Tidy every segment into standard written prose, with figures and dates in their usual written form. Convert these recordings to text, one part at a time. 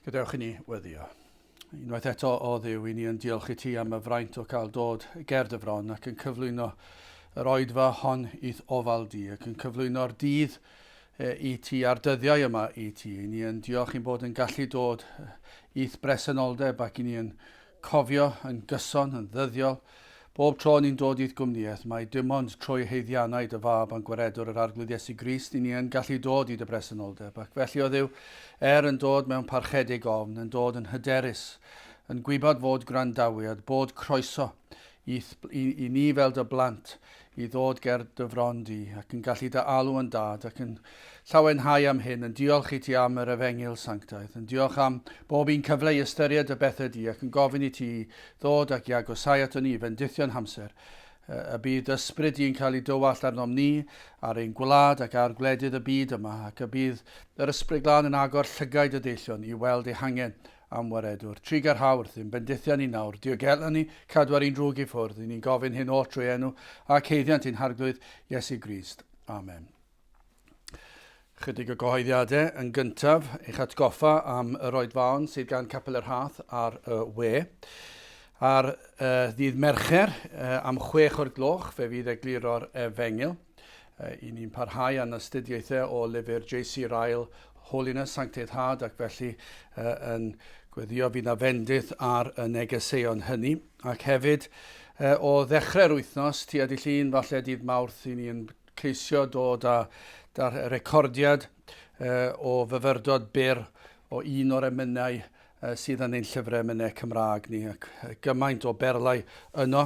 Gadewch i ni weddio. Unwaith eto o Dduw, i ni yn diolch i ti am y fraint o cael dod ger dy fron ac yn cyflwyno yr oedfa hon i'th ofal di ac yn cyflwyno'r dydd i ti a'r dyddiau yma i ti. I ni yn diolch i'n bod yn gallu dod i'th bresenoldeb ac i ni yn cofio yn gyson, yn ddyddiol, bob tro ni'n dod i'th gwmnïaeth, mai dim ond trwy haeddiannau dy Fab a'n Gwaredwr yr Arglwydd Iesu Grist i ni yn gallu dod i dy bresenoldeb. Ac felly, o Dduw, er yn dod mewn parchedig ofn, yn dod yn hyderus, yn gwybod fod gwrandawiad, bod croeso i, i, i ni fel dy blant, i ddod ger dy fron di, ac yn gallu dy alw yn dad, ac yn llawenhau am hyn, yn diolch i ti am yr efengyl sanctaidd, yn diolch am bob un cyfle i ystyried dy bethau di, ac yn gofyn i ti ddod ac i agosau ato ni, fendithio'n hamser, y bydd ysbryd di'n cael ei dywallt arnom ni, ar ein gwlad ac ar gwledydd y byd yma, ac y bydd yr ysbryd glân yn agor llygaid y deillion i weld eu hangen am waredwr. Trugarha wrthym, bendithia ni nawr, diogela ni, cadw ar ein drwg i ffwrdd. I ni'n gofyn hyn oll trwy enw ac haeddiant ein Harglwydd Iesu Grist. Amen. Chydig o gyhoeddiadau yn gyntaf, eich atgoffa am yr oedfaon sydd gan Capel y Rhath ar y we. Ar uh, ddydd Mercher uh, am chwech o'r gloch fe fydd egluro'r efengyl. I ni'n parhau â'n astudiaethau o lyfr J.C. Ryle, Holiness, Sancteiddhad, ac felly yn gweddio fydd na fendith ar y negeseuon hynny. Ac hefyd, o ddechrau'r wythnos, tua dy llun, falle dydd Mawrth, i ni'n ceisio dod â dar recordiad o fyfyrdod byr o un o'r emynau sydd yn ein llyfrau emynau Cymraeg ni, ac gymaint o berlau yno,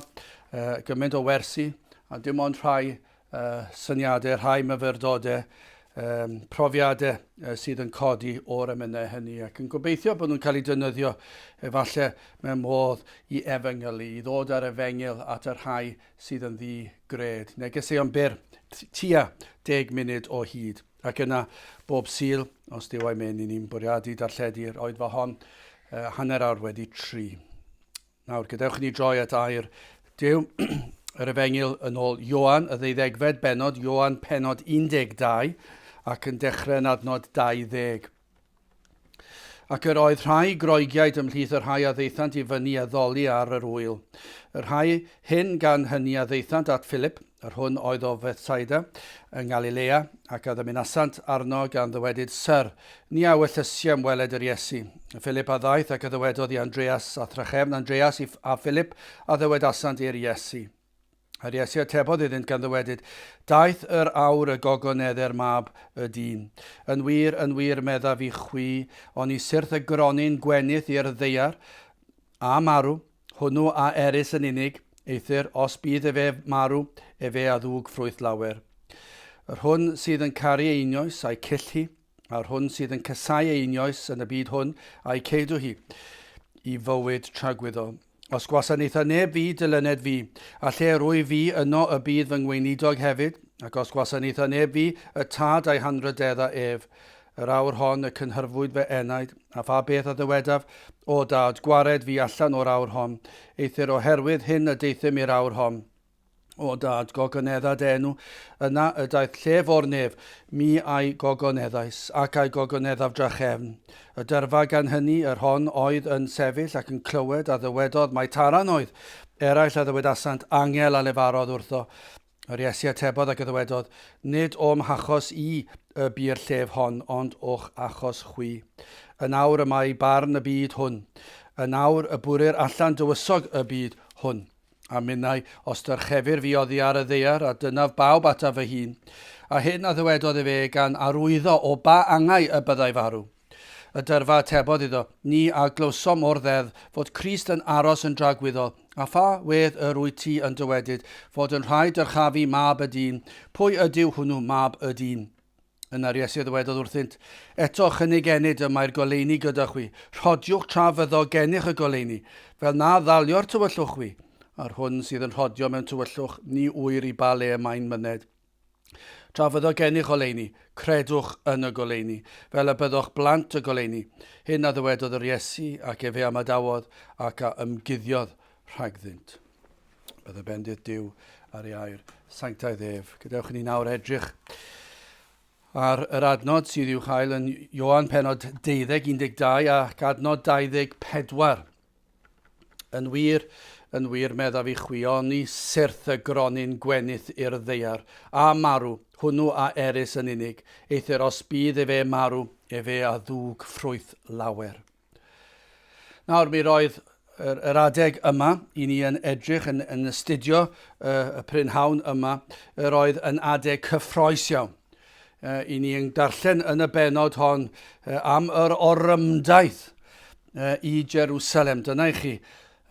gymaint o wersi, a dim ond rhai syniadau, rhai myfyrdodau, profiadau sydd yn codi o'r emynau hynny, ac yn gobeithio bod nhw'n cael eu defnyddio efallai mewn modd i efengylu, i ddod â'r efengyl at y rhai sydd yn ddi-gred. Negeseuon byr, tua 10 munud o hyd. Ac yna, bob Sul, os Duw a'i myn, i ni'n bwriadu darlledu'r oedfa hon hanner awr wedi tri. Nawr, gadewch i ni droi at air Duw, yr efengyl yn ôl Ioan, y ddeuddegfed bennod, Ioan pennod 12, ac yn dechrau yn adnod 20. Ac yr oedd rhai Groegiaid ymhlith y rhai a ddaethant i fyny addoli ar yr ŵyl. Y rhai hyn gan hynny a ddaethant at Philip, yr hwn oedd o Fethsaida yng Ngalilea, ac a ddymunasant arno gan ddywedyd, Syr, ni a wellysiem weled yr Iesu. Philip a ddaeth ac a ddywedodd i Andreas, a thrachefn Andreas a Philip a ddywedasant i'r Iesu. Yr Iesu atebodd iddynt gan ddywedyd, Daeth yr awr y gogonedder mab y dyn. Yn wir, yn wir, meddaf i chwi, oni syrth y gronyn gwenith i'r ddaear, a marw, hwnnw a erys yn unig, eithr os bydd efe marw, efe a ddwg ffrwyth lawer. Yr hwn sydd yn caru ei einioes a'i cyll hi, a'r hwn sydd yn casau ei einioes yn y byd hwn a'i ceidw hi, i fywyd tragwyddol. Os gwasanaetha neb fi, dilyned fi, a lle yr wyf fi, yno y bydd fy ngweinidog hefyd, ac os gwasanaetha neb fi, y tad a'i hanrhydedda ef. Yr awr hon y cynhyrfwyd fy enaid, a pha beth a ddywedaf? O dad, gwared fi allan o'r awr hon. Eithr oherwydd hyn y deuthum i'r awr hon. O dad, gogonedda dy enw. Yna y daeth llef o'r nef, mi a'i gogoneddais, ac a'i gogoneddaf drachefn. Y dyrfa gan hynny, yr hon oedd yn sefyll ac yn clywed, a ddywedodd, mai taran oedd. Eraill a ddywedasant, angel a lefarodd wrtho. Yr Iesu atebodd ac a ddywedodd, Nid o'm hachos i y bu'r llef hon, ond o'ch achos chwi. Yn awr y mae barn y byd hwn. Yn awr y bwrir allan dywysog y byd hwn. A minnau, os dyrchefir fi oddi ar y ddaear, a dynaf bawb ataf fy hun. A hyn a ddywedodd efe gan arwyddo o ba angau y byddai farw. Y dyrfa atebodd iddo, Ni a glywsom o'r ddeddf fod Crist yn aros yn dragwyddol, a pha wedd yr wyt ti yn dywedyd fod yn rhaid dyrchafu mab y dyn? Pwy ydyw hwnnw, mab y dyn? Yna'r Iesu a ddywedodd wrthynt, Eto chynnig ennyd y mae'r goleuni gyda chwi, rhodiwch tra fyddo gennych y goleuni, fel na ddalio'r tywyllwch chwi. A'r hwn sydd yn rhodio mewn tywyllwch, ni ŵyr i ba le y mae'n myned. Tra fyddo gennych oleuni, credwch yn y goleuni, fel y byddoch blant y goleuni. Hyn a ddywedodd yr Iesu, ac efe a ymadawodd, ac a ymguddiodd rhagddynt. Bydde bendith Duw ar ei air sanctaidd ef. Gadewch i ni nawr edrych ar yr adnod sydd i'w chael yn Ioan penod 12, 12 ac adnod 24. Yn wir, yn wir, meddaf i chwi, oni syrth y gronyn gwenith i'r ddaear, a marw, hwnnw a erys yn unig, eithr os bydd efe marw, efe a ddwg ffrwyth lawer. Nawr, mi roedd yr, yr adeg yma, i ni yn edrych, yn, yn astudio y, y prynhawn yma, yr oedd yn adeg cyffroes iawn. I ni yn darllen yn y benod hon am yr orymdaith i Jerusalem. Dyna i chi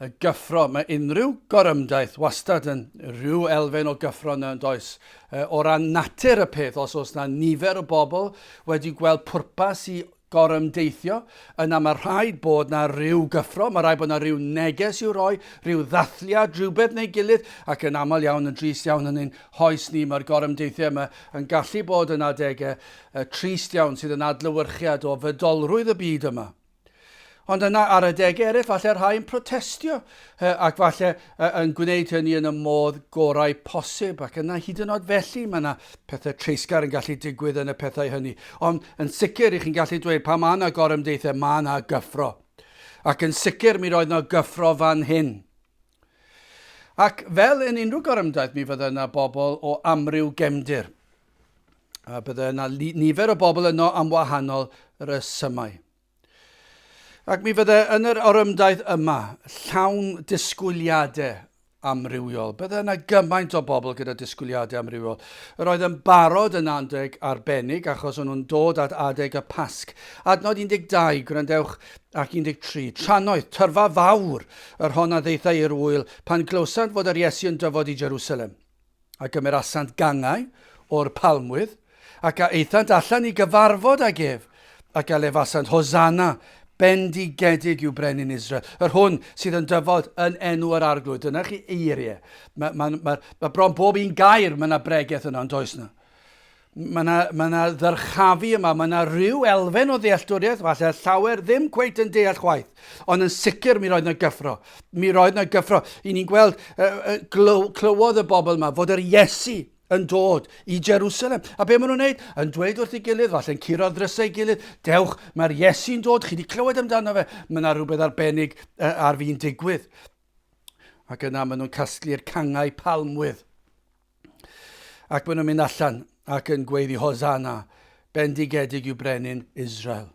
y gyffro. Mae unrhyw gorymdaith wastad yn rhyw elfen o gyffro yna yn does. O ran natur y peth, os oes na nifer o bobl wedi gweld pwrpas i gorymdeithio, yna mae rhaid bod na ryw gyffro, mae rhaid bod na ryw neges i'w roi, rhyw ddathliad, rhywbeth neu gilydd, ac yn aml iawn, yn drist iawn yn ein hoes ni, mae'r gorymdeithiau yma yn gallu bod yn adegau trist iawn sydd yn adlewyrchiad o fydolrwydd y byd yma. Ond yna ar adegau eraill, falle rhai yn protestio ac falle yn gwneud hynny yn y modd gorau posib. Ac yna hyd yn oed felly mae yna pethau treisgar yn gallu digwydd yn y pethau hynny. Ond yn sicr, i chi'n gallu dweud, pan mae yna gorymdeithiau, mae yna gyffro. Ac yn sicr mi roedd yna gyffro fan hyn. Ac fel yn unrhyw gorymdaith, mi fydde yna bobl o amryw gefndir. A bydde yna nifer o bobl yno am wahanol resymau. Ac mi fydde yn yr orymdaith yma llawn disgwyliadau amrywiol. Bydde yna gymaint o bobl gyda disgwyliadau amrywiol. Yr oedd yn barod yn adeg arbennig achos o'n nhw'n dod at adeg y Pasg. Adnod 12, gwrandewch, ac 13. Trannoeth, tyrfa fawr, yr hon a ddaethai i'r ŵyl, pan glywsant fod yr Iesu yn dyfod i Jerusalem. A gymerasant gangau o'r palmwydd, ac a aethant allan i gyfarfod ag ef, ac a lefasant, Hosanna, bendigedig yw brenin Israel, yr hwn sydd yn dyfod yn enw yr arglwydd. Dyna chi eiriau. Mae, mae, mae, mae bron bob un gair mae yna bregeth yna, ond does yna. Mae yna, mae yna ddyrchafu yma, mae yna rhyw elfen o ddealltwriaeth, falle llawer ddim cweit yn deall chwaith, ond yn sicr mi roedd yna gyffro. Mi roedd yna gyffro. I ni'n gweld, uh, uh, clywodd y bobl yma fod yr Iesu yn dod i Jerusalem. A be maen nhw'n wneud? Yn dweud wrth ei gilydd, falle'n curo ddrysau ei gilydd, dewch, mae'r Iesu'n dod, chi wedi clywed amdano fe, mae yna rhywbeth arbennig uh, ar fi'n digwydd. Ac yna maen nhw'n casglu'r cangau palmwydd. Ac maen nhw'n mynd allan ac yn gweiddi Hosanna, bendigedig yw brenin Israel.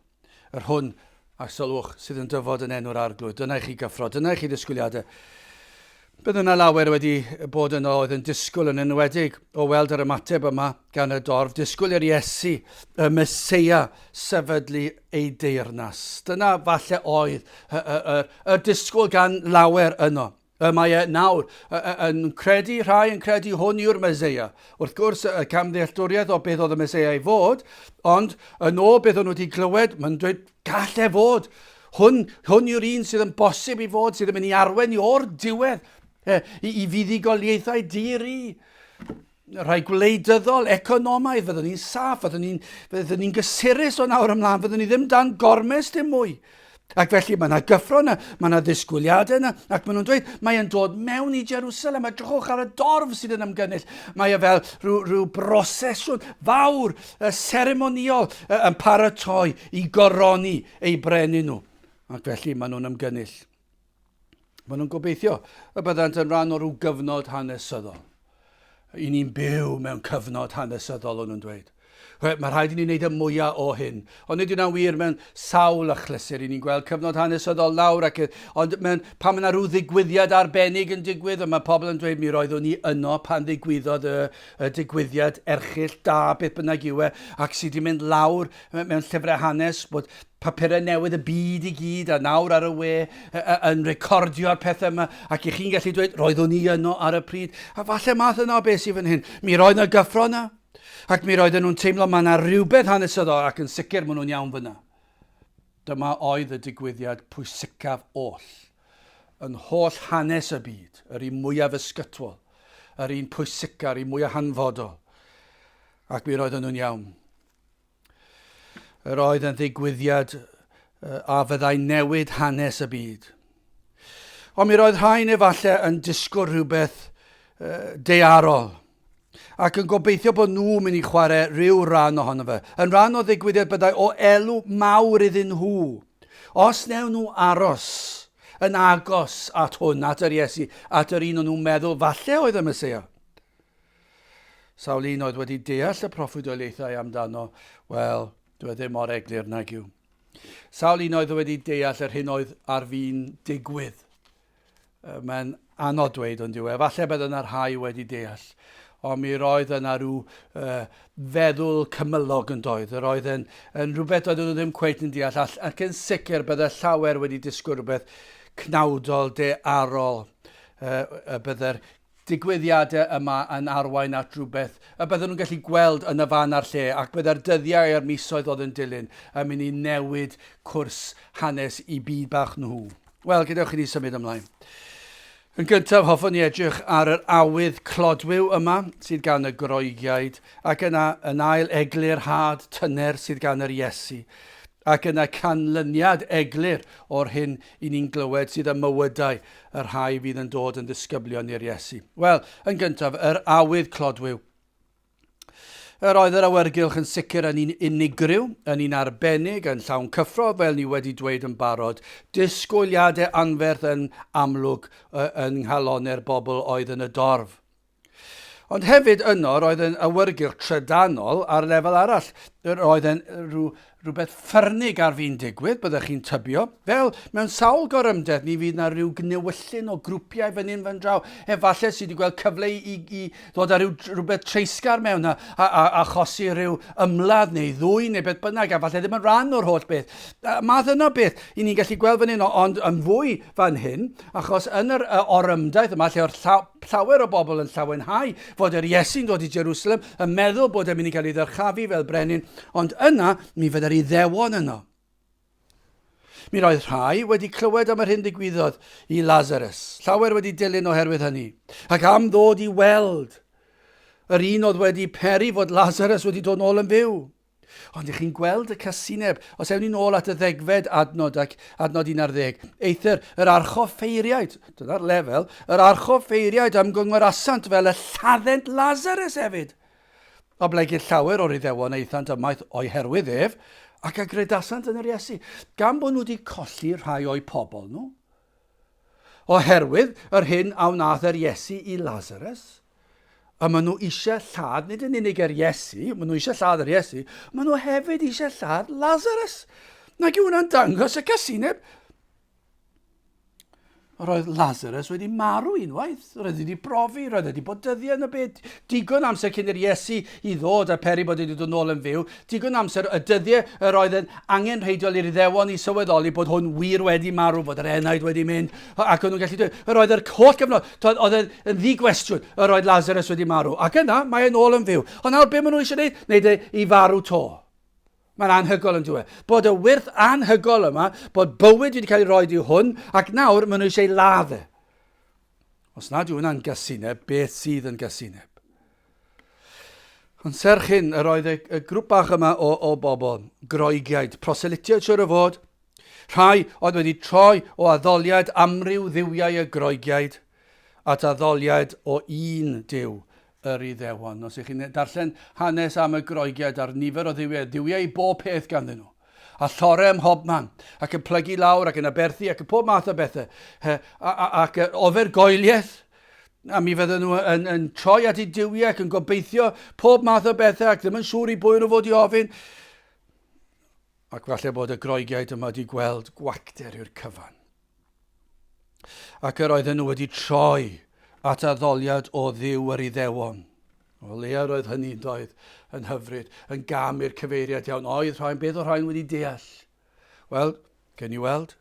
Yr hwn, a sylwch, sydd yn dyfod yn enw'r arglwydd. Dyna i chi gyffro, dyna i chi ddisgwyliadau. Bydd yna lawer wedi bod yno oedd yn disgwyl yn enwedig o weld yr ymateb yma gan y dorf, disgwyl i'r Iesu, y Meseia, sefydlu ei deyrnas. Dyna falle oedd y, y, y, y disgwyl gan lawer yno. Y mae e nawr yn credu, rhai yn credu hwn yw'r Meseia. Wrth gwrs, y camddealltwriaeth o beth oedd y Meseia i fod, ond yn ôl beth o'n nhw wedi glywed, mae'n dweud, gall e fod. Hwn, hwn yw'r un sydd yn bosib i fod, sydd yn mynd i arwain ni o'r diwedd i, i fuddugoliaethau di-ri rhai gwleidyddol, economaidd, fyddwn ni'n saff, fyddwn ni'n fyddwn ni gysurus o nawr ymlaen, fyddwn ni ddim dan gormes dim mwy. Ac felly mae yna gyffro yna, mae yna ddisgwyliadau yna, ac maen nhw'n dweud, mae e'n dod mewn i Jerusalem, a drychwch ar y dorf sydd yn ymgynnull. Mae e fel rhyw, rhyw brosesiwn fawr, y seremoniol, yn paratoi i goroni ei brenin nhw. Ac felly maen nhw'n ymgynnull. Maen nhw'n gobeithio y byddant yn rhan o ryw gyfnod hanesyddol. I ni'n byw mewn cyfnod hanesyddol, o'n nhw'n dweud. Mae rhaid i ni wneud y mwyaf o hyn. Ond nid yw'n wir mewn sawl achlysur. I ni'n gweld cyfnod hanesyddol nawr, ac, ond mewn, pan mae yna rhyw ddigwyddiad arbennig yn digwydd, ond mae pobl yn dweud mi roeddwn ni yno pan ddigwyddodd y, y digwyddiad erchyll da, beth bynnag yw e, ac sydd wedi mynd lawr mewn llyfrau hanes bod papurau newydd y byd i gyd a nawr ar y we yn recordio'r pethau yma ac i chi'n gallu dweud roeddwn i yno ar y pryd a falle math yna o beth sydd fan hyn. Mi roedd yna gyffro yna ac mi roedden nhw'n teimlo mae yna rhywbeth hanesyddol ac yn sicr maen nhw'n iawn fyna. Dyma oedd y digwyddiad pwysicaf oll yn holl hanes y byd, yr un mwyaf ysgytwol, yr un pwysica, yr un mwyaf hanfodol. Ac mi roedden nhw'n iawn. Yr oedd yn ddigwyddiad a fyddai newid hanes y byd. Ond mi roedd rhain efallai yn disgwyl rhywbeth daearol. Ac yn gobeithio bod nhw'n mynd i chwarae rhyw ran ohono fe. Yn rhan o ddigwyddiad byddai o elw mawr iddyn nhw. Os newn nhw aros yn agos at hwn, at yr Iesu, at yr un o'n nhw'n meddwl falle oedd y Meseia. Sawl un oedd wedi deall y proffwydoliaethau amdano, wel, dwi e ddim mor eglur nag yw. Sawl un oedd wedi deall yr hyn oedd ar fin digwydd. Mae'n anodd dweud ond yw e. Falle bydd yna rhai wedi deall. Ond mi roedd yna rhyw uh, feddwl cymylog yn doedd. Yr oedd yn, yn rhywbeth oedden nhw ddim cweit yn deall. Ac yn sicr bydde llawer wedi disgwyl rhywbeth cnawdol, dearol. Uh, y bydde'r digwyddiadau yma yn arwain at rhywbeth y bydden nhw'n gallu gweld yn y fan a'r lle ac bydde'r dyddiau a'r misoedd oedd yn dilyn yn mynd i newid cwrs hanes i byd bach nhw. Wel, gadewch i ni symud ymlaen. Yn gyntaf, hoffwn i edrych ar yr awydd clodwiw yma sydd gan y Groegiaid, ac yna yn ail eglurhad tyner sydd gan yr Iesu, ac yna canlyniad eglur o'r hyn i ni'n glywed sydd ym mywydau y rhai fydd yn dod yn ddisgyblion i'r Iesu. Wel, yn gyntaf, yr awydd clodwiw. Yr oedd yr awyrgylch yn sicr yn un unigryw, yn un arbennig, yn llawn cyffro, fel ni wedi dweud yn barod. Disgwyliadau anferth yn amlwg yn nghalonnau'r bobl oedd yn y dorf. Ond hefyd yno roedd yn awyrgylch trydanol ar lefel arall. Roedd yn rhyw, rhywbeth ffyrnig ar fin digwydd, byddech chi'n tybio. Fel mewn sawl gorymdaith, mi fydd na rhyw gnewyllyn o grwpiau fan hyn fan draw. Efallai sydd wedi gweld cyfle i, i, i ddod â rhyw, rhywbeth treisgar mewn a, a, a achosi rhyw ymladd neu ddwy neu beth bynnag, a falle ddim yn rhan o'r holl beth. Math yna beth, i ni'n gallu gweld fan hyn, ond yn fwy fan hyn, achos yn yr orymdaith yma, lle o'r llawer o bobl yn llawenhau fod yr Iesu'n dod i Jerusalem, yn meddwl bod e'n mynd i gael ei ddyrchafu fel brenin, ond yna mi fydde'r Iddewon yno. Mi roedd rhai wedi clywed am yr hyn ddigwyddodd i Lazarus, llawer wedi dilyn oherwydd hynny, ac am ddod i weld yr un oedd wedi peri fod Lazarus wedi dod nôl yn fyw. Ond ych chi'n gweld y casineb, os ewn ni'n ôl at y ddegfed adnod ac adnod 11, eithr yr archoffeiriaid, dyna'r lefel, yr archoffeiriaid ymgyngorasant fel y lladdent Lazarus hefyd. Oblegid llawer o'r Iddewon aethant ymaith o'i herwydd ef, ac a gredasant yn yr Iesu, gan bod nhw wedi colli rhai o'u pobl nhw. Oherwydd yr hyn a wnaeth yr Iesu i Lazarus, a maen nhw eisiau lladd, nid yn unig yr Iesu, maen nhw eisiau lladd yr Iesu, maen nhw hefyd eisiau lladd Lazarus. Nag yw hwnna'n dangos y casineb? Roedd Lazarus wedi marw unwaith, roedd wedi brofi, roedd wedi bod dyddiau yn y byd. Digon amser cyn i'r Iesu i ddod a peri bod wedi dod nôl yn fyw, digon amser y dyddiau yr oedd yn angenrheidiol i'r Iddewon i sylweddoli bod hwn wir wedi marw, fod yr enaid wedi mynd, ac o'n nhw'n gallu dweud, yr oedd yr holl gyfnod, oedd yn ddi-gwestiwn, yr oedd Lazarus wedi marw. Ac yna, mae e'n ôl yn fyw. Ond nawr, be maen nhw eisiau gwneud? Wneud e i farw to. Mae'n anhygol yn dweud. Bod y wyrth anhygol yma, bod bywyd wedi cael ei roi i hwn, ac nawr maen nhw eisiau ei ladd e. Os nad yw hwnna'n gasineb, beth sydd yn gasineb? Ond serch hyn, yr oedd y, y grŵp bach yma o, o bobl, Groegiaid, proselytiaid siwr o fod, rhai oedd wedi troi o addoliad amryw dduwiau y Groegiaid at addoliad o un duw, yr Iddewon. Os ych chi'n darllen hanes am y Groegiaid a'r nifer o dduwiau, dduwiau i bob peth ganddyn nhw. A llore ym mhobman, ac yn plygu lawr, ac yn aberthu, ac yn pob math o bethau. He, a, a, ac ofergoeliaeth, a mi fydden nhw yn, yn troi at eu duwiau ac yn gobeithio pob math o bethau ac ddim yn siŵr i bwy nhw fod i ofyn. Ac falle bod y Groegiaid yma wedi gweld gwacter i'r cyfan. Ac yr oedden nhw wedi troi at addoliad o Dduw yr Iddewon. O leia roedd hynny'n doedd yn hyfryd, yn gam i'r cyfeiriad iawn. Oedd rhain, beth oedd rhain wedi deall? Wel, gen i weld.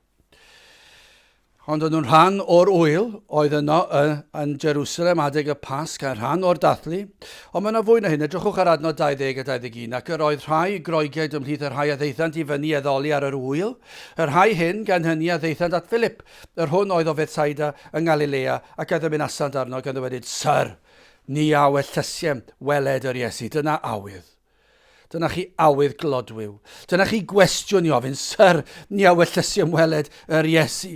Ond o'n nhw'n rhan o'r ŵyl oedd yno yn Jerusalem adeg y Pasg a rhan o'r dathlu. Ond mae yna fwy na hyn. Edrychwch ar adnod 20 a 21. Ac yr oedd rhai Groegiaid ymhlith y rhai a ddaethant i fyny addoli ar yr ŵyl. Y rhai hyn, gan hynny, a ddaethant at Philip, yr hwn oedd o Fethsaida yng Ngalilea, ac a ddymunasant arno, gan ddywedyd, Syr, ni a wellysiem weled yr Iesu. Dyna awydd. Dyna chi awydd glodwiw. Dyna chi gwestiwn i ofyn, Syr, ni a wellysiem weled yr Iesu.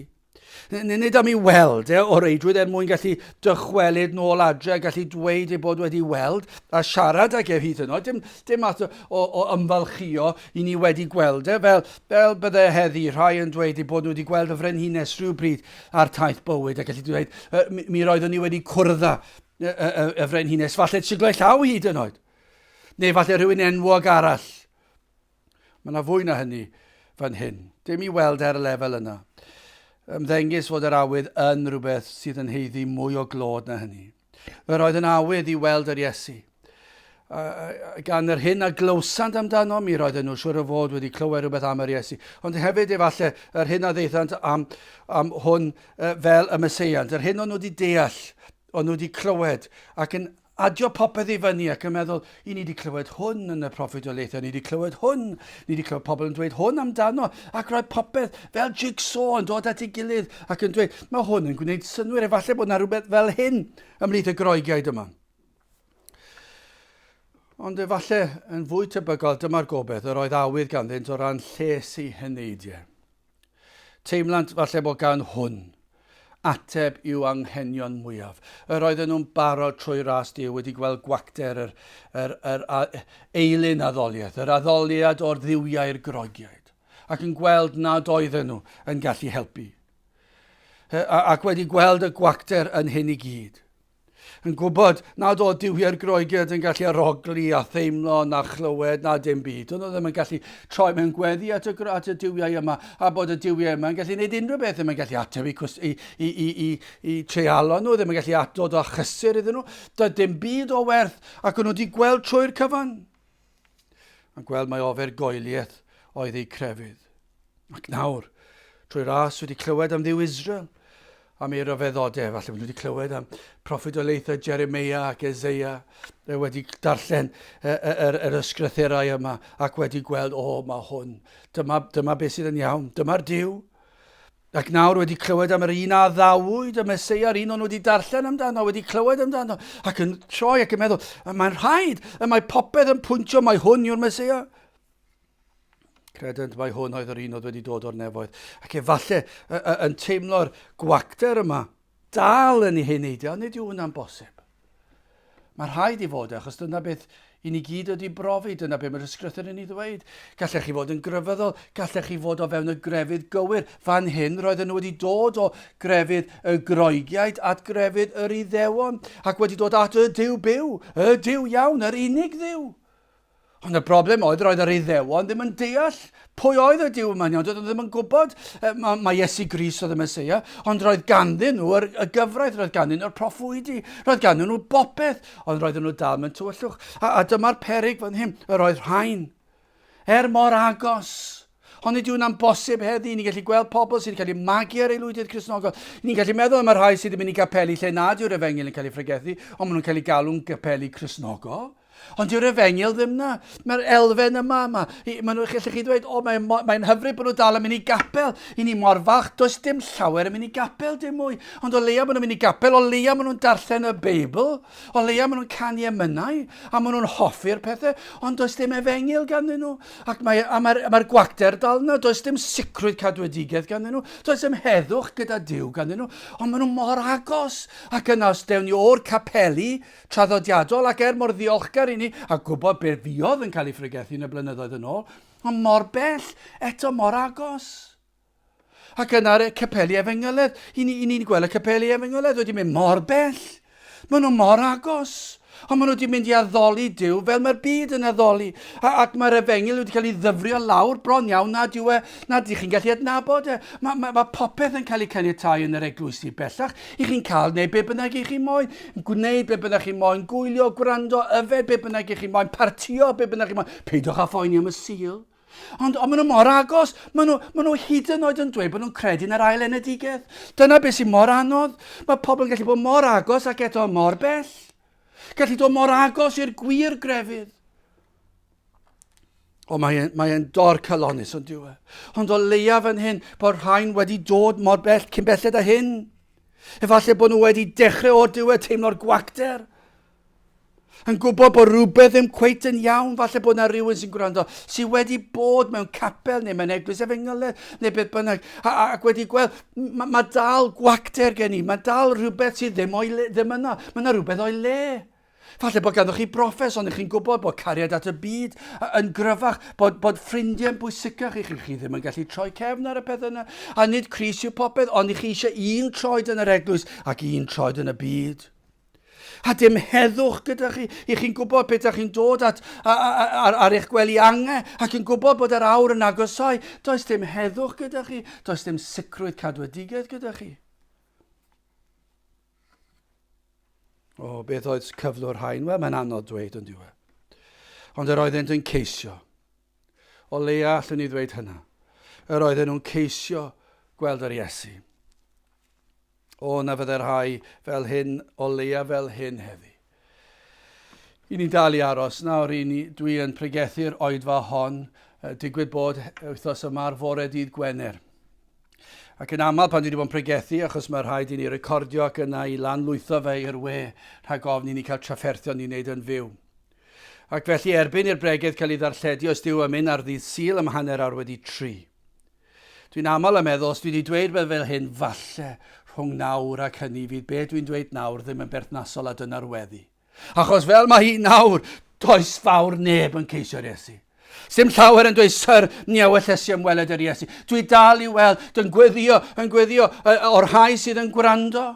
Nid am ei weld e o reidrwydd er mwyn gallu dychwelyd nôl adre a gallu dweud ei bod wedi weld a siarad ag ef hyd yn oed. Dim, dim math o, o, o ymfalchio i ni wedi gweld e, fel, fel bydde heddi rhai yn dweud eu bod nhw wedi gweld y frenhines rhywbryd ar taith bywyd a gallu dweud, mi, mi roeddwn ni wedi cwrdd â y, y, y, y frenhines, falle siglo llaw hyd yn oed. Neu falle rhywun enwog arall. Mae yna fwy na hynny fan hyn. Dim i weld ar y lefel yna. Ymddengys fod yr awydd yn rhywbeth sydd yn heiddi mwy o glod na hynny. Yr oedd yn awydd i weld yr Iesu. Gan yr hyn a glywsant amdano, mi roedden nhw siwr o fod wedi clywed rhywbeth am yr Iesu. Ond hefyd efallai yr hyn a ddeithant am, am hwn fel y Meseiant, yr hyn o'n nhw wedi deall, o'n nhw wedi clywed, ac yn adio popeth i fyny ac yn meddwl, i ni wedi clywed hwn yn y proffwydoliaethau, ni wedi clywed hwn, ni wedi clywed pobl yn dweud hwn amdano, ac roedd popeth fel jigsaw yn dod at ei gilydd ac yn dweud, mae hwn yn gwneud synnwyr, efallai bod yna rhywbeth fel hyn ymhlith y Groegiaid yma. Ond efallai yn fwy tebygol, dyma'r gobeith, yr oedd awydd ganddynt o ran lles eu heneidiau. Teimlant falle bod gan hwn ateb i'w anghenion mwyaf. Yr oedden nhw'n barod trwy ras Duw wedi gweld gwacter yr, yr, yr, yr eilun addoliaeth, yr addoliad o'r dduwiau'r Groegiaid, ac yn gweld nad oedden nhw yn gallu helpu. Ac wedi gweld y gwacter yn hyn i gyd. Yn gwybod nad oedd duwiau'r Groegiaid yn gallu arogli a theimlo na chlywed na dim byd. Doedd nhw ddim yn gallu troi mewn gweddi at y, at y duwiau yma a bod y duwiau yma yn gallu gwneud unrhyw beth, ddim yn gallu ateb i, i, i, i, i, i treialon nhw, ddim yn gallu dod â chysur iddyn nhw. Doedd dim byd o werth ac o'n nhw wedi gweld trwy'r cyfan. A gweld mai ofer goeliaeth oedd eu crefydd. Ac nawr, trwy ras wedi clywed am Dduw Israel, am ei ryfeddodau, falle bod nhw wedi clywed am proffwydoliaethau Jeremia ac Ezeia, wedi darllen yr, yr ysgrythurau yma ac wedi gweld, o, mae hwn, dyma, dyma beth sydd yn iawn, dyma'r Duw. Ac nawr wedi clywed am yr un a addawyd, y Meseia, yr un o'n nhw wedi darllen amdano, wedi clywed amdano, ac yn troi ac yn meddwl, mae'n rhaid, y mae popeth yn pwyntio mai hwn yw'r Meseia. Credent mai hwn oedd yr un oedd wedi dod o'r nefoedd. Ac efallai yn teimlo'r gwacter yma dal yn ei heneidio, nid yw hwnna'n bosib. Mae rhaid i fod, e, achos dyna beth i ni gyd wedi brofi, dyna beth mae'r ysgrythur yn ei ddweud. Gallech chi fod yn grefyddol, gallech chi fod o fewn y grefydd gywir. Fan hyn, roedden nhw wedi dod o grefydd y Groegiaid at grefydd yr Iddewon, ac wedi dod at y Duw byw, y Duw iawn, yr unig Dduw. Ond y broblem oedd, roedd yr Iddewon ddim yn deall pwy oedd y Duw yma'n iawn. Doedden nhw ddim yn gwybod mae, mae Iesu Grist oedd y Meseia, ond roedd ganddyn nhw yr, y gyfraith, roedd ganddyn nhw'r proffwydi, roedd ganddyn nhw bopeth, ond roedden nhw dal mewn tywyllwch. A, a dyma'r peryg fan hyn, yr oedd rhain, er mor agos, Ond nid yw'n bosib heddi. Ni'n gallu gweld pobl sydd wedi cael eu magu ar aelwydydd Cristnogol. Ni'n gallu meddwl am y rhai sydd yn mynd i gapeli lle nad yw'r efengyl yn cael ei phregethu, ond maen nhw'n cael eu galw'n gapeli Cristnogol. Ond dyw'r efengyl ddim na. Mae'r elfen yma, yma. Maen nhw, allech chi ddweud, o, mae'n mae hyfryd bod nhw dal yn mynd i gapel. I ni mor falch, does dim llawer yn mynd i gapel dim mwy. Ond o leia maen nhw'n mynd i gapel, o leia maen nhw'n darllen y Beibl, o leia maen nhw'n canu emynau, a maen nhw'n hoffi'r pethau, ond does dim efengyl ganddyn nhw. Ac mae, a mae'r, mae gwacter dal yna, does dim sicrwydd cadwedigaeth ganddyn nhw, does dim heddwch gyda Duw ganddyn nhw, ond maen nhw mor agos. Ac yna, os dewn ni o'r capeli, traddodiadol ac er mor ddiolchgar i ni a gwybod beth fuodd yn cael ei phregethu yn y blynyddoedd yn ôl, ond mor bell, eto mor agos. Ac yna'r capeli efengyledd, i ni'n ni gweld y capeli efengyledd wedi mynd mor bell. Maen nhw mor agos. Ond maen nhw wedi mynd i addoli Duw fel mae'r byd yn addoli. A, ac mae'r efengyl wedi cael ei ddyfrio lawr bron iawn nad yw e, nad ydych chi'n gallu adnabod e. Mae, mae, mae popeth yn cael ei caniatáu yn yr eglwysi bellach. I chi'n cael neu be bynnag i chi moyn, gwneud be bynnag chi moyn, gwylio, gwrando, yfed be bynnag i chi moyn, partio be bynnag chi moyn. Peidiwch â phoeni am y Sul. Ond, ond maen nhw mor agos, maen nhw, maen nhw hyd yn oed yn dweud bod nhw'n credu yn yr ail enedigaeth. Dyna beth sy'n mor anodd. Mae pobl yn gallu bod mor agos ac eto mor bell. Gallu dod mor agos i'r gwir grefydd. O, mae'n mae e'n dorcalonnus, ond dyw e. Ond o leia fan hyn, bod rhain wedi dod mor bell cyn belled â hyn. Efallai bod nhw wedi dechrau o'r diwedd teimlo'r gwacter. Yn gwybod bod rhywbeth ddim cweit yn iawn, falle bod yna rhywun sy'n gwrando sydd wedi bod mewn capel neu mewn eglwys efengyledd neu beth bynnag, a, ac wedi gweld, mae ma dal gwacter gen i, mae dal rhywbeth sydd ddim, o'i le, ddim yna, mae yna rhywbeth o'i le. Falle bod ganddoch chi broffes, ond ych chi'n gwybod bod cariad at y byd yn gryfach, bod, bod ffrindiau'n bwysicach i chi. Chi ddim yn gallu troi cefn ar y peth yna. A nid Crist yw popeth, ond i chi eisiau un troed yn yr eglwys ac un troed yn y byd. A dim heddwch gyda chi. I chi'n gwybod beth ydych chi'n dod at ar, ar eich gwely ange ac yn gwybod bod yr awr yn agosau. Does dim heddwch gyda chi. Does dim sicrwydd cadwedigaeth gyda chi. O, beth oedd cyflwr rhain? Wel, mae'n anodd dweud yn diwedd. Ond yr oeddent yn ceisio. O leia allwn ni ddweud hynna. Yr oedden nhw'n ceisio gweld yr Iesu. O, na fydde rhai fel hyn, o leia fel hyn heddi. I ni'n dal i aros nawr, i ni, dwi yn pregethu'r oedfa hon, digwydd bod wythnos yma ar fore dydd Gwener. Ac yn aml pan dwi wedi bod yn pregethu, achos mae rhaid i ni recordio ac yna i lanlwytho fe i'r we, rhag ofn i ni cael trafferthion i wneud yn fyw. Ac felly erbyn i'r bregeth cael ei ddarlledu os dyw yn mynd ar ddydd Sul am 3:30. Dwi'n aml yn meddwl, os dwi wedi dweud rhywbeth fel hyn, falle rhwng nawr ac hynny fydd be dwi'n dweud nawr ddim yn berthnasol a dyna'r weddi. Achos fel mae hi nawr, does fawr neb yn ceisio'r Iesu. Sdim llawer yn dweud, Syr, ni a wellesi am weled yr Iesu. Dwi dal i weld, yn gweddio, yn gweddio o'r rhai sydd yn gwrando.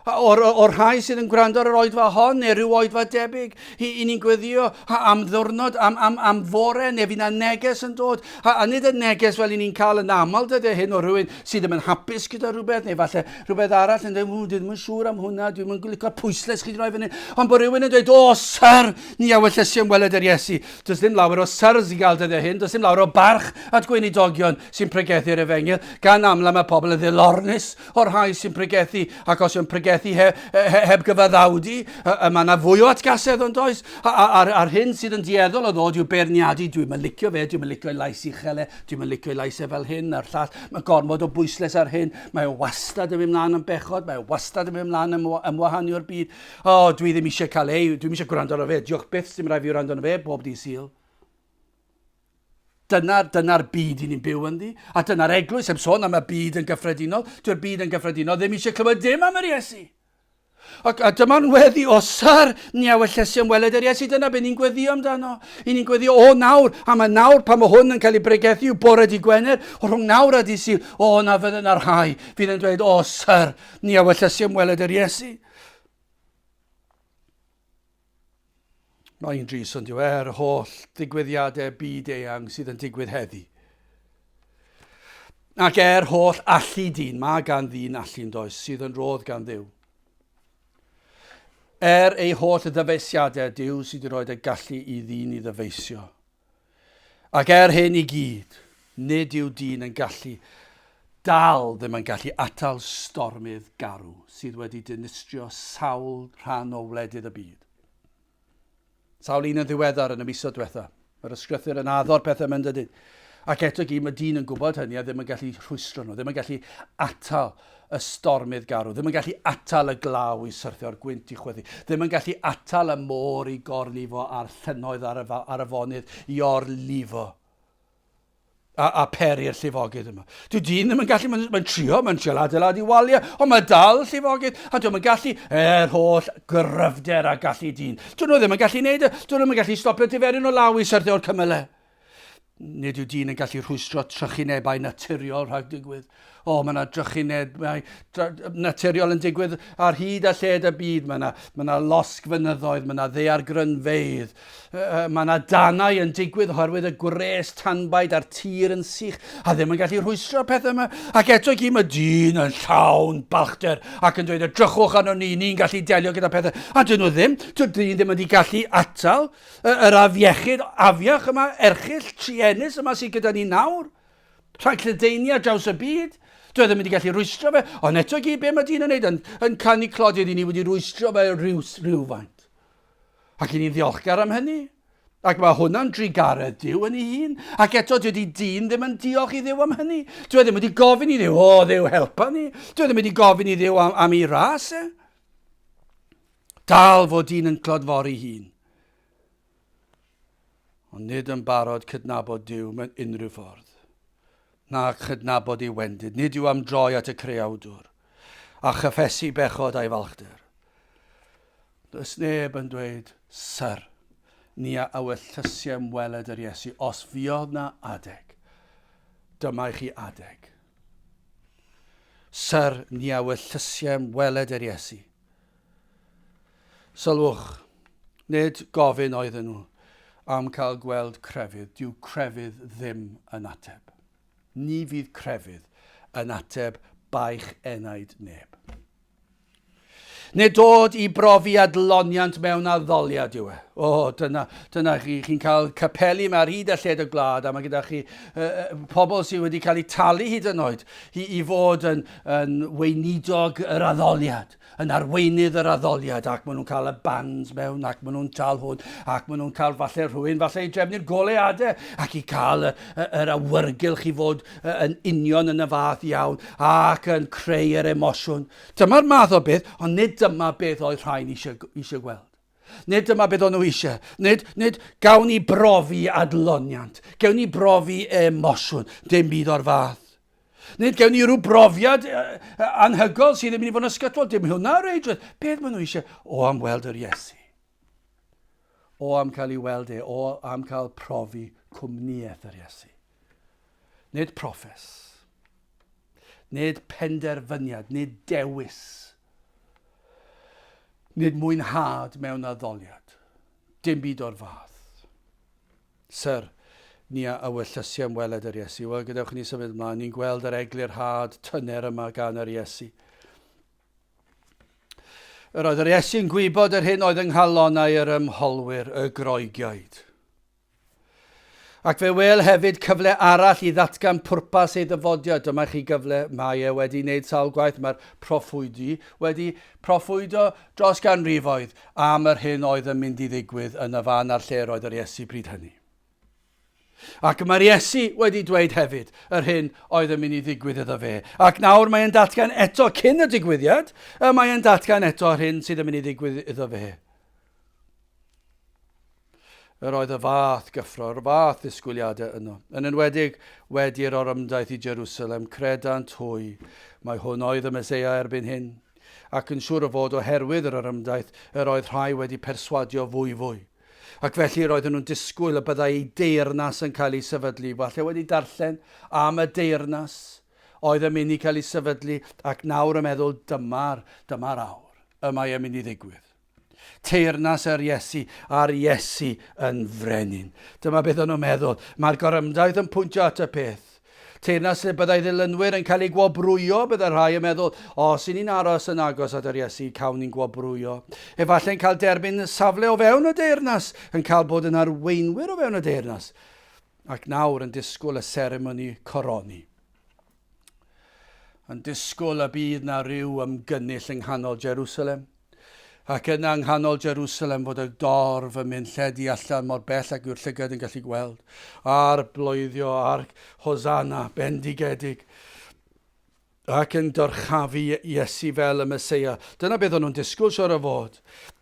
O'r, o'r rhai sydd yn gwrando ar yr oedfa hon neu rhyw oedfa debyg, i, i ni'n gweddio am ddwrnod, am, am, am fore, neu fydd na neges yn dod. A, a nid y neges fel i ni'n cael yn aml dyddiau hyn o rhywun sydd ddim yn hapus gyda rhywbeth, neu falle rhywbeth arall yn dweud, dwi ddim yn siŵr am hwnna, dwi'n yn licio'r pwyslais chi wedi rhoi fan hyn. Ond bod rhywun yn dweud, o, syr, ni a wellysi am weled yr Iesu. Does ddim lawer o syrs i gael dyddiau hyn, does ddim lawer o barch at gweinidogion sy'n pregethu'r efengyl. Gan amla mae pobl yn ddilornus o'r rhai sy'n pregethu, ac os yw'n pregethu he, he, heb gyfaddawdu, y, mae yna fwy o atgasedd ond oes? A'r, ar hyn sydd yn dueddol o ddod yw beirniadu, dwi'n mynd licio fe, dwi'n mynd licio ei lais uchel e, dwi'n mynd licio ei lais e fel hyn a'r llall, mae gormod o bwysles ar hyn, mae o wastad yn mynd mlaen am bechod, mae o wastad yn mynd mlaen am, am wahanu o'r byd. O, oh, dwi ddim eisiau cael ei, dwi'n eisiau gwrando arno fe, diolch byth, dim rhaid fi wrando arno fe bob dydd Sul. Dyna'r dyna byd i ni'n byw ynddi. A dyna'r eglwys, heb sôn am y byd yn gyffredinol. Dyw'r byd yn gyffredinol ddim eisiau clywed dim am yr Iesu. Ac, a dyma'n weddi, o syr, ni a wellesiom weled yr Iesu, dyna beth ni'n gweddio amdano. I ni'n gweddio, o nawr, a mae nawr pan mae hwn yn cael ei bregethu yw bore di Gwener, o rhwng nawr a di Sul, o na fydd yna rhai fydd yn dweud, o syr, ni a wellesiom weled yr Iesu. Mae'n dris ond yw er holl ddigwyddiadau byd eang sydd yn digwydd heddi. Ac er holl allu dyn, mae gan ddyn allu yn does, sydd yn rodd gan Dduw. Er ei holl ddyfeisiadau, Duw sydd wedi rhoi y gallu i ddyn i ddyfeisio. Ac er hyn i gyd, nid yw dyn yn gallu dal ddim yn gallu atal stormydd garw sydd wedi dinistrio sawl rhan o wledydd y byd. Sawl un yn ddiweddar yn y misoedd diwetha. Mae'r ysgrythur yn addo'r pethau yma yn dydyn. Ac eto gyd mae dyn yn gwybod hynny a ddim yn gallu rhwystro nhw, ddim yn gallu atal y stormydd garw, ddim yn gallu atal y glaw i syrthio'r gwynt i chwythu, ddim yn gallu atal y môr i gorlifo a'r llynnoedd ar y, ar y fonydd i orlifo a, a peri'r llifogydd yma. Dwi dyn ddim yn gallu, mae'n mae trio, mae'n trio adeiladu waliau, ond mae dal llifogydd, a dwi'n yn gallu, er holl gryfder a gallu dyn. Dyn nhw ddim yn gallu neud e, dyn nhw ddim yn gallu stopio diferyn o law i syrthio o'r cymylau. Nid yw dyn yn gallu rhwystro trychinebau naturiol rhag digwydd. O, mae yna drychinebau naturiol yn digwydd ar hyd a lled y byd. Mae yna, mae yna losg fynyddoedd, mae yna ddaeargrynfeydd, mae yna danau yn digwydd oherwydd y gwres tanbaid a'r tir yn sych a ddim yn gallu rhwystro'r pethau yma. Ac eto i gyd mae dyn yn llawn balchder ac yn dweud, edrychwch arno ni, ni'n gallu delio gyda pethau. A dyn nhw ddim, dyn dyn ddim wedi gallu atal yr afiechyd afiach yma, erchyll, truenus yma sydd gyda ni nawr. Rhag lledaenu ar draws y byd. Dwi e ddim wedi gallu rwystro fe, ond eto i gyd be mae dyn yn neud, yn, yn canu clodydd i ni wedi rwystro fe rhyw, rhywfaint. Ac i ni'n ddiolchgar am hynny. Ac mae hwnna'n drugaredd Duw yn ei hun. Ac eto dydy dyn ddim yn diolch i Dduw am hynny. Dwi e ddim wedi gofyn i Dduw, o Dduw helpa ni. Dwi e ddim wedi gofyn i Dduw am, am ei ras e. Dal fod dyn yn clodfori hun. Ond nid yn barod cydnabod Duw mewn unrhyw ffordd, na chydnabod ei wendid. Nid yw am droi at y Creawdwr, a chyffesu bechod a'i falchder. Does neb yn dweud, Syr, ni a ewyllysiem weled yr Iesu, os fuodd na adeg. Dyma i chi adeg. Syr, ni a ewyllysiem weled yr Iesu. Sylwch, nid gofyn oedden nhw am cael gweld crefydd, dyw crefydd ddim yn ateb. Ni fydd crefydd yn ateb baich enaid neb. Nid dod i brofi adloniant mewn addoliad yw e. O, dyna, dyna chi, chi'n cael capeli yma ar hyd a lled y gwlad, a mae gyda chi uh, pobl sydd wedi cael eu talu hyd yn oed i, i fod yn, yn weinidog yr addoliad, yn arweinydd yr addoliad, ac maen nhw'n cael y bands mewn, ac maen nhw'n cael hwn, ac maen nhw'n cael falle rhywun, falle i drefnu'r goleadau, ac i cael y, y, yr awyrgylch i fod yn union yn y fath iawn, ac yn creu yr emosiwn. Dyma'r math o beth, ond nid dyma beth oedd rhain eisiau, eisiau gweld. Nid dyma beth o'n nhw eisiau. Nid, nid gawn ni brofi adloniant. Gawn ni brofi emosiwn. Dim byd o'r fath. Nid gawn ni rhyw brofiad anhygol sydd yn mynd i fod yn ysgytwol. Dim hwnna reidrwydd. Beth maen nhw eisiau? O am weld yr Iesu. O am cael ei weld e. O am cael profi cwmnïaeth yr Iesu. Nid proffes. Nid penderfyniad, nid dewis. Nid mwynhad mewn addoliad. Dim byd o'r fath. Syr, ni a ewyllysiam weled yr Iesu. Wel, gadewch i ni symud ymlaen. Ni'n gweld yr eglurhad tyner yma gan yr Iesu. Yr oedd yr Iesu'n gwybod yr hyn oedd yng nghalonnau yr ymholwyr, y Groegiaid. Ac fe wel hefyd cyfle arall i ddatgan pwrpas ei ddyfodiad. Dyma chi gyfle, mae e wedi wneud sawl gwaith, mae'r proffwydi wedi proffwydo dros ganrifoedd am yr hyn oedd yn mynd i ddigwydd yn y fan a'r lle roedd yr Iesu bryd hynny. Ac mae'r Iesu wedi dweud hefyd yr hyn oedd yn mynd i ddigwydd iddo fe. Ac nawr mae'n datgan eto cyn y digwyddiad, y mae'n datgan eto yr hyn sydd yn mynd i ddigwydd iddo fe. Yr oedd y fath gyffro, yr fath ddisgwyliadau yno. Yn enwedig wedi'r orymdaith i Jerusalem, credant hwy mai hwn oedd y Meseia erbyn hyn, ac yn siŵr o fod oherwydd yr orymdaith yr oedd rhai wedi perswadio fwyfwy. Ac felly roedden nhw'n disgwyl y byddai ei deyrnas yn cael ei sefydlu, falle wedi darllen am y deyrnas oedd yn mynd i cael ei sefydlu, ac nawr yn meddwl dyma'r, dyma'r awr y mae e'n mynd i ddigwydd. Teyrnas yr Iesu, a'r Iesu yn frenin. Dyma beth o'n nhw'n meddwl. Mae'r gorymdaith yn pwyntio at y peth. Teyrnas lle byddai ddilynwyr yn cael eu gwobrwyo, byddai rhai yn meddwl, os i ni'n aros yn agos at yr Iesu, cawn ni'n gwobrwyo. Efallai'n cael derbyn safle o fewn y deyrnas, yn cael bod yn arweinwyr o fewn y deyrnas. Ac nawr yn disgwyl y seremoni coroni. Yn disgwyl y bydd na ryw ymgynnull yng nghanol Jerusalem, ac yna yng nghanol Jerusalem fod y dorf yn mynd lledu allan mor bell ag yw'r llygad yn gallu gweld, a'r bloeddio a'r hosanna bendigedig, ac yn dyrchafu Iesu fel y Meseia. Dyna beth o'n nhw'n disgwyl siwr o fod.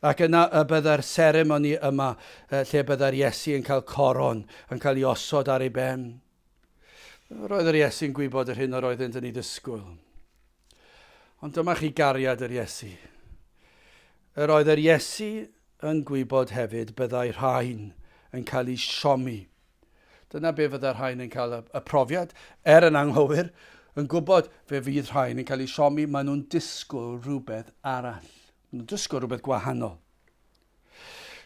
Ac yna y byddai'r seremoni yma lle byddai'r Iesu yn cael coron yn cael ei osod ar ei ben. Roedd yr Iesu'n gwybod yr hyn yr oeddynt yn ei ddisgwyl. Ond dyma chi gariad yr Iesu. Yr oedd yr Iesu yn gwybod hefyd byddai rhain yn cael eu siomi. Dyna be fyddai rhain yn cael y, y profiad, er yn anghywir, yn gwybod fe fydd rhain yn cael eu siomi, maen nhw'n disgwyl rhywbeth arall. Maen nhw'n disgwyl rhywbeth gwahanol.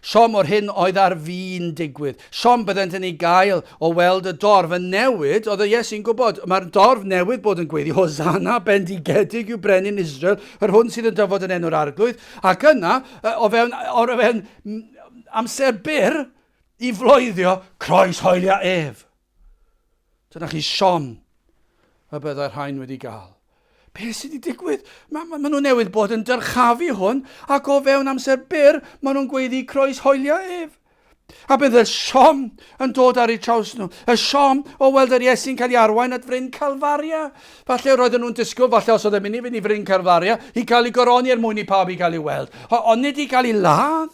Siom o'r hyn oedd ar fin digwydd. Siom byddent yn ei gael o weld y dorf yn newid. Oedd y Iesu'n gwybod, mae'r dorf newydd bod yn gweiddi, Hosanna, bendigedig yw brenin Israel, yr hwn sydd yn dyfod yn enw'r arglwydd. Ac yna, o fewn, o fewn amser byr, i floeddio, croes hoelia ef. Dyna chi siom y byddai'r rhain wedi gael. Be sydd wedi digwydd? Mae ma, ma nhw newydd bod yn dyrchafu hwn, ac o fewn amser byr, maen nhw'n gweiddi croes hoelia ef. A bydd y siom yn dod ar eu traws nhw. Y siom o weld yr Iesu'n cael ei arwain at fryn Calfaria. Falle roedden nhw'n disgwyl, falle os oedd e'n mynd i fynd i fryn Calfaria, i gael ei goroni er mwyn i pawb i gael ei weld. Ond nid i gael ei ladd.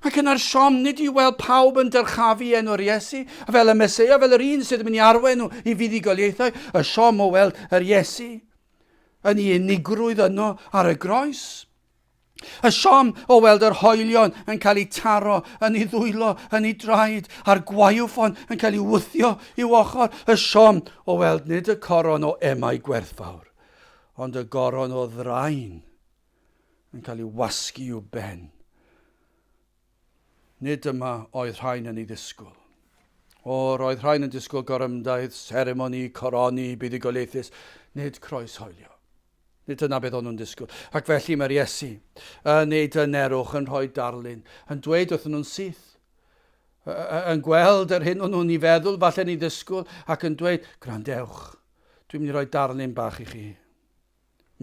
Ac yna'r siom nid i weld pawb yn dyrchafu enw'r Iesu, fel y Meseia, fel yr un sydd yn mynd i arwain nhw i fuddugoliaethau. Y siom o weld yr Iesu yn ei unigrwydd yno ar y groes. Y siom o weld yr hoelion yn cael eu taro yn ei ddwylo, yn ei draed, a'r gwaywffon yn cael ei wthio i'w ochr. Y siom o weld nid y coron o emau gwerthfawr, ond y goron o ddrain yn cael ei wasgu i'w ben. Nid dyma oedd rhain yn ei ddisgwyl. O, roedd rhain yn disgwyl gorymdaith, seremoni, coroni, buddugoliaethus, nid croeshoelio. Nid dyna beth o'n nhw'n disgwyl. Ac felly mae'r Iesu yn ei dynerwch yn rhoi darlun, yn dweud wrthyn nhw'n syth, yn gweld yr hyn o'n nhw'n ei feddwl, falle'n ei ddisgwyl, ac yn dweud, gwrandewch, dwi'n mynd i roi darlun bach i chi.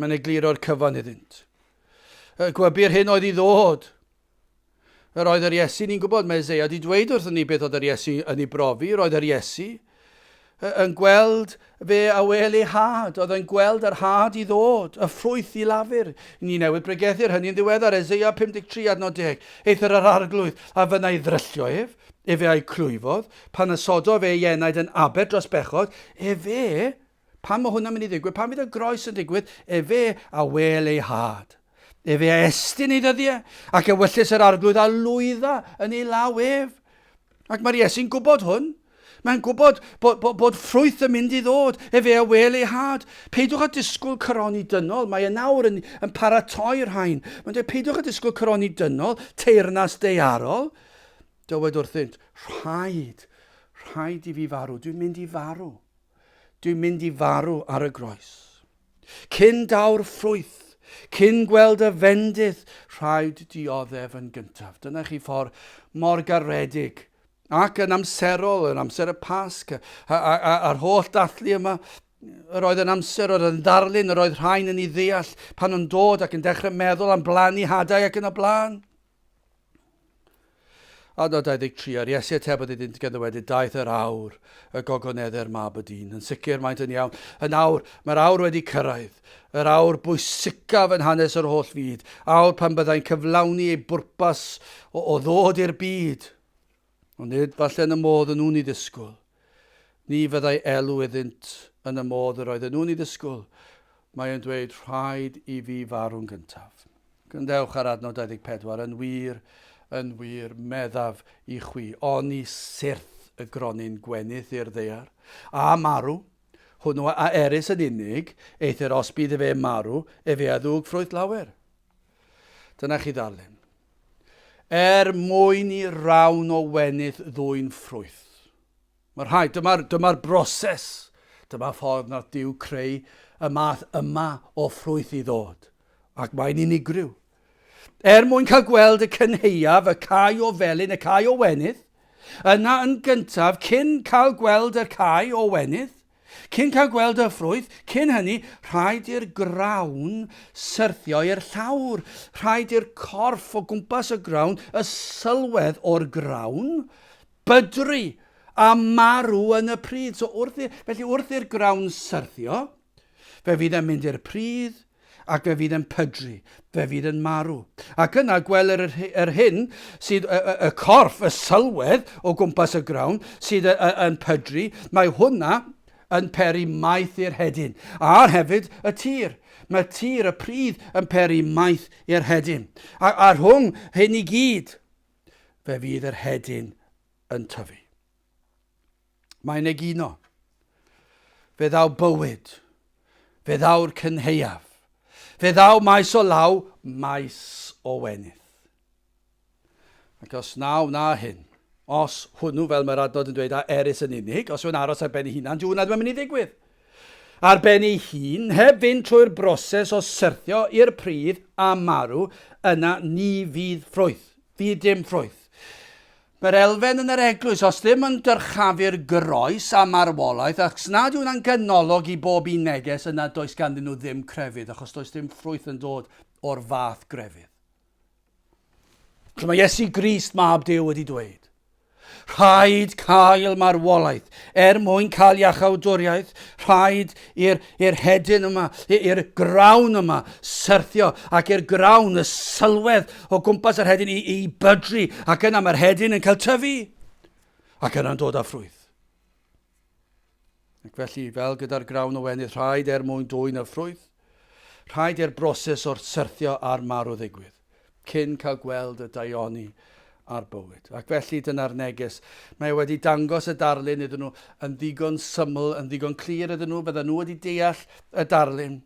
Mae'n egluro'r cyfan iddynt. Gwybu'r hyn oedd i ddod. Yr oedd yr Iesu, ni'n gwybod, mae Eseia wedi dweud wrthyn ni beth oedd yr Iesu yn ei brofi. Roedd yr Iesu yn gweld fe a wel ei had, oedd yn gweld yr had i ddod, y ffrwyth i lafur. Ni newydd bregethu'r hynny'n ddiweddar, Eseia 53 adnod 10. Eithr yr arglwydd a fynnai ddryllio ef, efe a'i clwyfodd, pan ysodo fe ei enaid yn aber dros bechod, efe Pan mae hwnna'n mynd i ddigwydd, pan fydd y groes yn digwydd, efe a wel ei had. Efe a estyn ei ddyddiau, ac ewyllys yr arglwydd a lwydda yn ei law ef. Ac mae'r Iesu'n gwybod hwn. Mae'n gwybod bod, bod, bod ffrwyth yn mynd i ddod. Efe a wel ei had. Peidiwch â disgwyl coroni dynol. Mae e nawr yn, yn paratoi'r rhain. Mae'n dweud, peidiwch â disgwyl coroni dynol, teyrnas daearol. Dywed wrthynt, rhaid, rhaid i fi farw. Dwi'n mynd i farw. Dwi'n mynd i farw ar y groes. Cyn daw'r ffrwyth, cyn gweld y fendith, rhaid dioddef yn gyntaf. Dyna chi ffordd mor garedig ac yn amserol, yn amser y Pasg, a'r holl dathlu yma, yr oedd yn amser, yr oedd yn ddarlun, yr oedd rhain yn ei ddeall pan o'n dod ac yn dechrau meddwl am blannu hadau ac yn y blaen. Adnod 23, A'r Iesu atebodd iddynt gan ddywedyd, Daeth yr awr, y gogonedder mab y dyn. Yn sicr, maent yn iawn. Yn awr, mae'r awr wedi cyrraedd. Yr awr bwysicaf yn hanes yr holl fyd. Awr pan byddai'n cyflawni ei bwrpas o, o ddod i'r byd. Ond nid falle yn y modd yn nhw'n ei ddisgwyl. Ni fyddai elw iddynt yn y modd yr oedden nhw'n ei ddisgwyl. Mae e'n dweud, rhaid i fi farw'n gyntaf. Gwrandewch ar adnod 24, Yn wir, yn wir, meddaf i chwi, oni syrth y gronyn gwenith i'r ddaear, a marw, hwnnw a erys yn unig, eithr os bydd efe yn marw, efe a ddwg ffrwyth lawer. Dyna chi ddarlun. Er mwyn i rawn o wenith ddwyn ffrwyth. Mae rhaid, dyma'r dyma broses. Dyma ffordd nath Duw creu y math yma o ffrwyth i ddod. Ac mae'n unigryw. Er mwyn cael gweld y cynhaeaf, y cae o felyn, y cae o wenydd, yna yn gyntaf, cyn cael gweld y cae o wenydd, Cyn cael gweld y ffrwyth, cyn hynny, rhaid i'r grawn syrthio i'r llawr. Rhaid i'r corff o gwmpas y grawn, y sylwedd o'r grawn, bydru a marw yn y pridd. So wrth i, felly wrth i'r grawn syrthio, fe fydd e'n mynd i'r pridd, ac fe fydd yn pydru, fe fydd yn marw. Ac yna gwelir yr, yr hyn sydd, y, y, y corff, y sylwedd o gwmpas y grawn sydd yn pydru, mae hwnna yn peri maeth i'r hedyn. A hefyd y tir. Mae tir, y pridd, yn peri maeth i'r hedyn. A, a rhwng hyn i gyd, fe fydd yr hedyn yn tyfu. Mae'n egino. Fe ddaw bywyd. Fe ddaw'r cynhaeaf. Fe ddaw maes o law, maes o wenith. Ac os na wna hyn, os hwnnw, fel mae'r adnod yn dweud, a erys yn unig, os yw'n aros ar ben ei hunan, dyw hwnna ddim yn mynd i ddigwydd. Ar ben ei hun, heb fynd trwy'r broses o syrthio i'r pridd a marw, yna ni fydd ffrwyth. Fydd dim ffrwyth. Mae'r elfen yn yr eglwys, os ddim yn dyrchafu'r groes a marwolaeth, ac os nad yw hwnna'n ganolog i bob un neges, yna does ganddyn nhw ddim crefydd, achos does dim ffrwyth yn dod o'r fath grefydd. Felly mae Iesu Grist, mab Duw, wedi dweud, Rhaid cael marwolaeth er mwyn cael iachawdwriaeth. Rhaid i'r hedyn yma, i'r grawn yma syrthio ac i'r grawn, y sylwedd o gwmpas yr hedyn i, i bydru ac yna mae'r hedyn yn cael tyfu ac yna'n dod â ffrwyth. Ac felly, fel gyda'r grawn o wenith, rhaid er mwyn dwyn y ffrwyth, rhaid i'r broses o'r syrthio a'r marw ddigwydd, cyn cael gweld y daioni a'r bywyd. Ac felly dyna'r neges. Mae e wedi dangos y darlun iddyn nhw yn ddigon syml, yn ddigon clir iddyn nhw, fydden nhw wedi deall y darlun.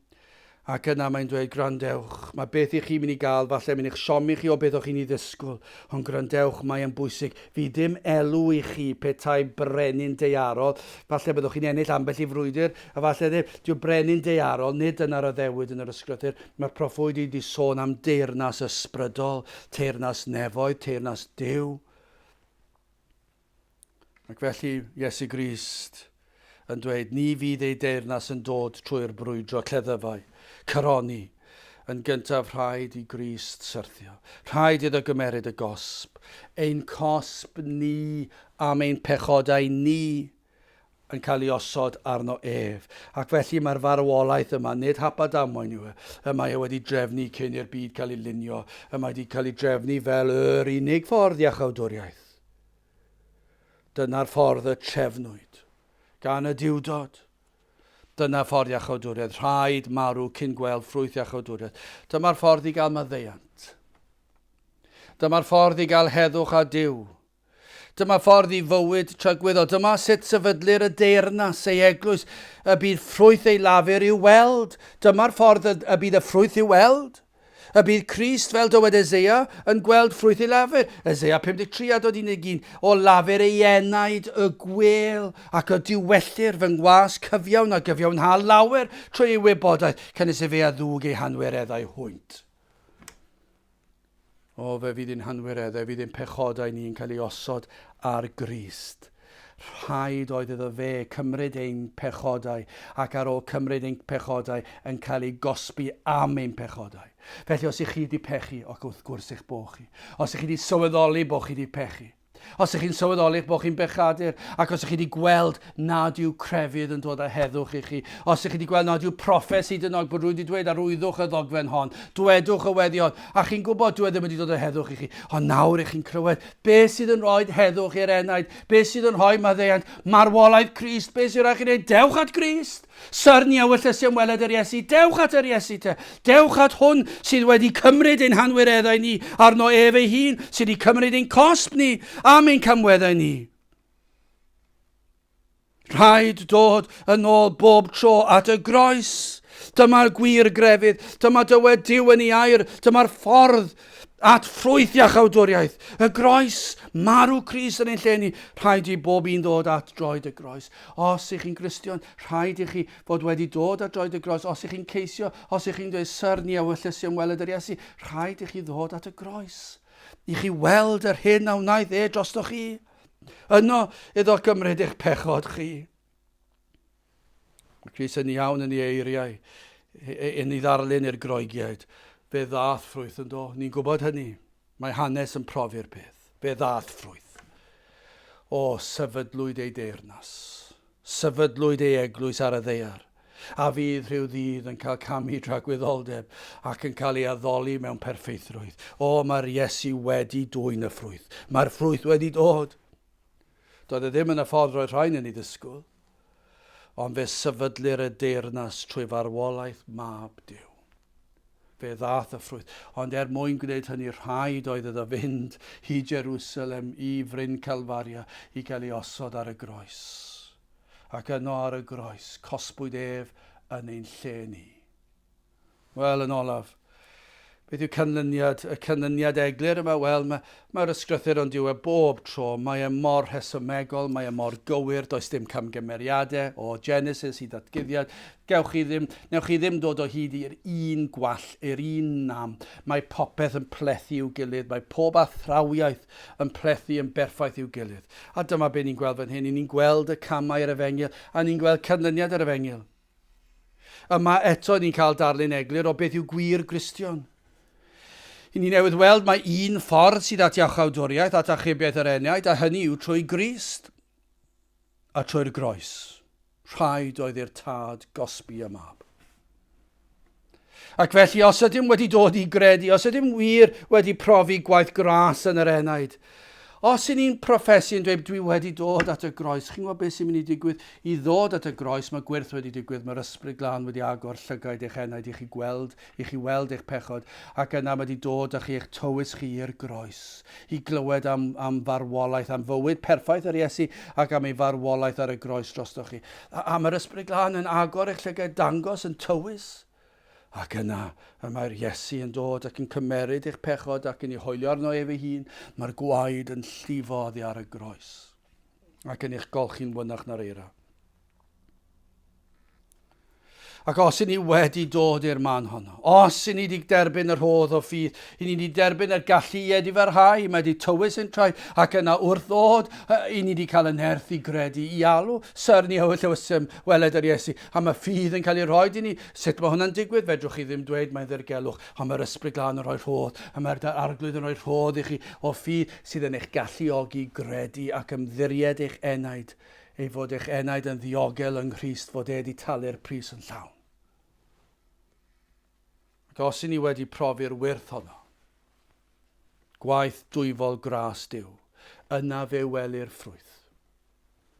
Ac yna mae'n dweud, Gwrandewch, mae beth i chi mynd i gael, falle mynd i'ch siomi chi o beth o'ch chi'n ei ddisgwyl, ond gwrandewch, mae e'n bwysig. Fi dim elw i chi petai brenin daearol, falle byddwch chi'n ennill ambell i frwydr, a falle ddim. Dyw brenin daearol, nid dyna'r addewid yn yr ysgrythur. Mae'r proffwydi wedi sôn am deyrnas ysbrydol, teyrnas nefoedd, teyrnas Duw. Ac felly, Iesu Grist yn dweud, ni fydd ei deyrnas yn dod trwy'r brwydro cleddyfau, coroni. Yn gyntaf rhaid i Grist syrthio. Rhaid iddo gymeryd y gosb. Ein cosb ni am ein pechodau ni yn cael ei osod arno ef. Ac felly mae'r farwolaeth yma, nid hap a damwain yw e, y mae e wedi drefnu cyn i'r byd cael ei lunio, y mae wedi cael ei drefnu fel yr unig ffordd iachawdwriaeth. Dyna'r ffordd y trefnwyd gan y Duwdod. Dyna ffordd iachawdwriaeth. Rhaid marw cyn gweld ffrwyth iachawdwriaeth. Dyma'r ffordd i gael maddeuant. Dyma'r ffordd i gael heddwch â Duw. Dyma ffordd i fywyd tragwyddol. Dyma sut sefydlir y deyrnas, ei eglwys, y bydd ffrwyth ei lafur i'w weld. Dyma'r ffordd y bydd y ffrwyth i'w weld. Y bydd Crist, fel dywed Eseia, yn gweld ffrwyth ei lafur. Eseia 53 adnod 11, O lafur ei enaid y gwêl, ac y diwellir fy ngwas cyfiawn a gyfiawnha lawer trwy ei wybodaeth, canys efe a ddwg eu hanwireddau hwynt. O, fe fydd ein hanwireddau, fydd ein pechodau ni yn cael ei osod ar Grist. Rhaid oedd iddo fe cymryd ein pechodau, ac ar ôl cymryd ein pechodau, yn cael ei gosbi am ein pechodau. Felly os ych chi wedi pechu, ac wrth gwrs eich bod chi, os ych chi wedi sylweddoli bod chi wedi pechu, os ych chi'n sylweddoli eich bod chi'n bechadur, ac os ych chi wedi gweld nad yw crefydd yn dod â heddwch i chi, os ych chi wedi gweld nad yw proffes hyd yn oed bod rhywun wedi dweud arwyddwch y ddogfen hon, dwedwch y weddi hon, a chi'n gwybod dyw e ddim wedi dod â heddwch i chi, ond nawr ych chi'n clywed Beth sydd yn rhoi heddwch i'r enaid? Beth sydd yn rhoi maddeuant? Marwolaeth Crist. Beth sy'n rhaid chi wneud? Dewch at Grist. Syr ni ewyllys am weled yr Iesu. Dewch at yr Iesu te. Dewch at hwn sydd wedi cymryd ein hanwireddau ni arno ef ei hun, sydd wedi cymryd ein cosb ni am ein camweddau ni. Rhaid dod yn ôl bob tro at y groes. Dyma'r gwir grefydd, dyma dywed Duw yn ei air, dyma'r ffordd at ffrwyth iachawdwriaeth. Y groes, marw Crist yn ein lle ni. Rhaid i bob un ddod at droed y groes. Os ych chi'n Gristion, rhaid i chi fod wedi dod at droed y groes. Os ych chi'n ceisio, os ych chi'n dweud, Syr, ni ewyllys i ymweled yr Iesu, rhaid i chi ddod at y groes. I chi weld yr hyn a wnaeth e drostoch chi. Yno iddo gymryd eich pechod chi. Mae Crist yn iawn yn ei eiriau, yn ei ddarlun i'r Groegiaid. Fe ddath ffrwyth yn do. Ni'n gwybod hynny. Mae hanes yn profi'r peth. Fe ddath ffrwyth. O, sefydlwyd ei deyrnas. Sefydlwyd ei eglwys ar y ddaear, a fydd rhyw ddydd yn cael camu dragwyddoldeb ac yn cael ei addoli mewn perffeithrwydd. O, mae'r Iesu wedi dwyn y ffrwyth. Mae'r ffrwyth wedi dod. Doedd e ddim yn y ffordd roedd rhain yn ei ddisgwyl, ond fe sefydlir y deyrnas trwy farwolaeth Mab Duw. Fe ddaeth y ffrwyth. Ond er mwyn gwneud hynny, rhaid oedd iddo fynd i Jerusalem, i Fryn Calfaria, i gael ei osod ar y groes. Ac yno ar y groes, cosbwyd ef yn ein lle ni. Wel, yn olaf, beth yw canlyniad, y canlyniad eglur yma? Wel, mae'r mae ysgrythur ond yw e bob tro. Mae e mor rhesymegol, mae e mor gywir, does dim camgymeriadau o Genesis i ddatguddiad. Gewch chi ddim, newch chi ddim dod o hyd i'r un gwall, i'r un nam. Mae popeth yn plethu i'w gilydd, mae pob athrawiaeth yn plethu yn berffaith i'w gilydd. A dyma be ni'n gweld fan hyn, i ni'n gweld y camau yr efengyl, a ni'n gweld canlyniad yr efengyl. Yma eto ni'n cael darlun eglur o beth yw gwir Gristion. I ni newydd weld mae un ffordd sydd at iachawdwriaeth, at achubiaeth yr enaid, a hynny yw trwy Grist a trwy'r groes. Rhaid oedd i'r tad gosbi y mab. Ac felly, os ydym wedi dod i gredu, os ydym wir wedi profi gwaith gras yn yr enaid, os y'n ni'n proffesu yn dweud, dwi wedi dod at y groes, chi'n gwybod beth sy'n mynd i digwydd? I ddod at y groes, mae gwyrth wedi digwydd, mae'r ysbryd glân wedi agor llygaid eich enaid i chi gweld, i chi weld eich pechod, ac yna mae wedi dod â chi, eich tywys chi i'r groes, i glywed am, am farwolaeth, am fywyd perffaith yr Iesu, ac am ei farwolaeth ar y groes drostoch chi. A, a mae'r Ysbryd Glân yn agor eich llygaid, dangos, yn tywys. Ac yna y mae'r Iesu yn dod ac yn cymeryd eich pechod ac yn ei hoelio arno ef ei hun. Mae'r gwaed yn llifo oddi ar y groes ac yn eich golchi'n wynach na'r eira. Ac os i ni wedi dod i'r man honno, os i ni wedi derbyn y rhodd o ffydd, i ni wedi derbyn y gallu i edifarhau, mae wedi tywys ein traed, ac yna wrth ddod, i ni wedi cael y nerth i gredu, i alw, Syr, ni ywysym weled yr Iesu, a mae ffydd yn cael ei rhoi i ni. Sut mae hwnna'n digwydd? Fedrwch chi ddim dweud, mae'n ddirgelwch, ond mae'r Ysbryd Glân yn rhoi rhodd, a mae'r Arglwydd yn rhoi rhodd i chi o ffydd sydd yn eich galluogi gredu ac ymddiried eich enaid Ei fod eich enaid yn ddiogel yng Nghrist, fod e 'di talu'r pris yn llawn. Ac os i ni wedi profi'r wyrth honno, gwaith dwyfol gras Duw, yna fe welir ffrwyth.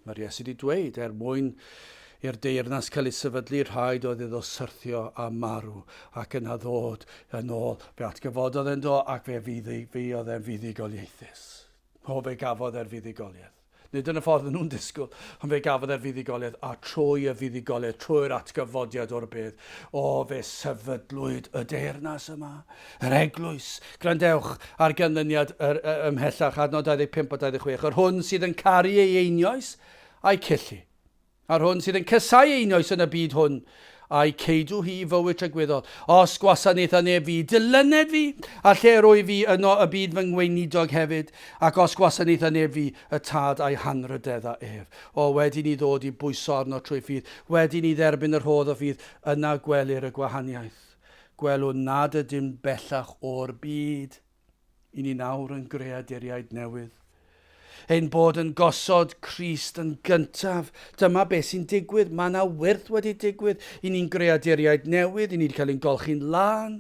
Mae'r Iesu wedi dweud, er mwyn i'r deyrnas cael ei sefydlu, rhaid oedd iddo syrthio a marw, ac yna ddod yn ôl. Fe atgyfododd e'n do, ac fe fydd, fe oedd e'n fuddugoliaethus. O, fe gafodd e'r fuddugoliaeth. Nid yn y ffordd yn nhw'n disgwyl, ond fe gafodd e'r fuddugoliaeth, a trwy y fuddugoliaeth, trwy'r atgyfodiad o'r bedd, o, fe sefydlwyd y deyrnas yma, yr eglwys. Gwrandewch ar ganlyniad yr, ymhellach, adnod 25 a 26, yr hwn sydd yn caru ei einioes a'i cyllu. A'r hwn sydd yn casau einioes yn y byd hwn, a'i ceidw hi i fywyd tragwyddol. Os gwasanaetha neb fi, dilyned fi, a lle yr wyf fi, yno y bydd fy ngweinidog hefyd, ac os gwasanaetha neb fi, y Tad a'i hanrhydedda ef. O, wedi ni ddod i bwyso arno trwy ffydd, wedi ni dderbyn y rhodd o ffydd, yna gwelir y gwahaniaeth. Gwelwn nad ydym bellach o'r byd. I ni nawr yn greaduriaid newydd. Ein bod yn gosod Crist yn gyntaf. Dyma beth sy'n digwydd. Mae yna wyrth wedi digwydd. I ni'n greaduriaid newydd. I ni wedi cael ein golchi'n lân.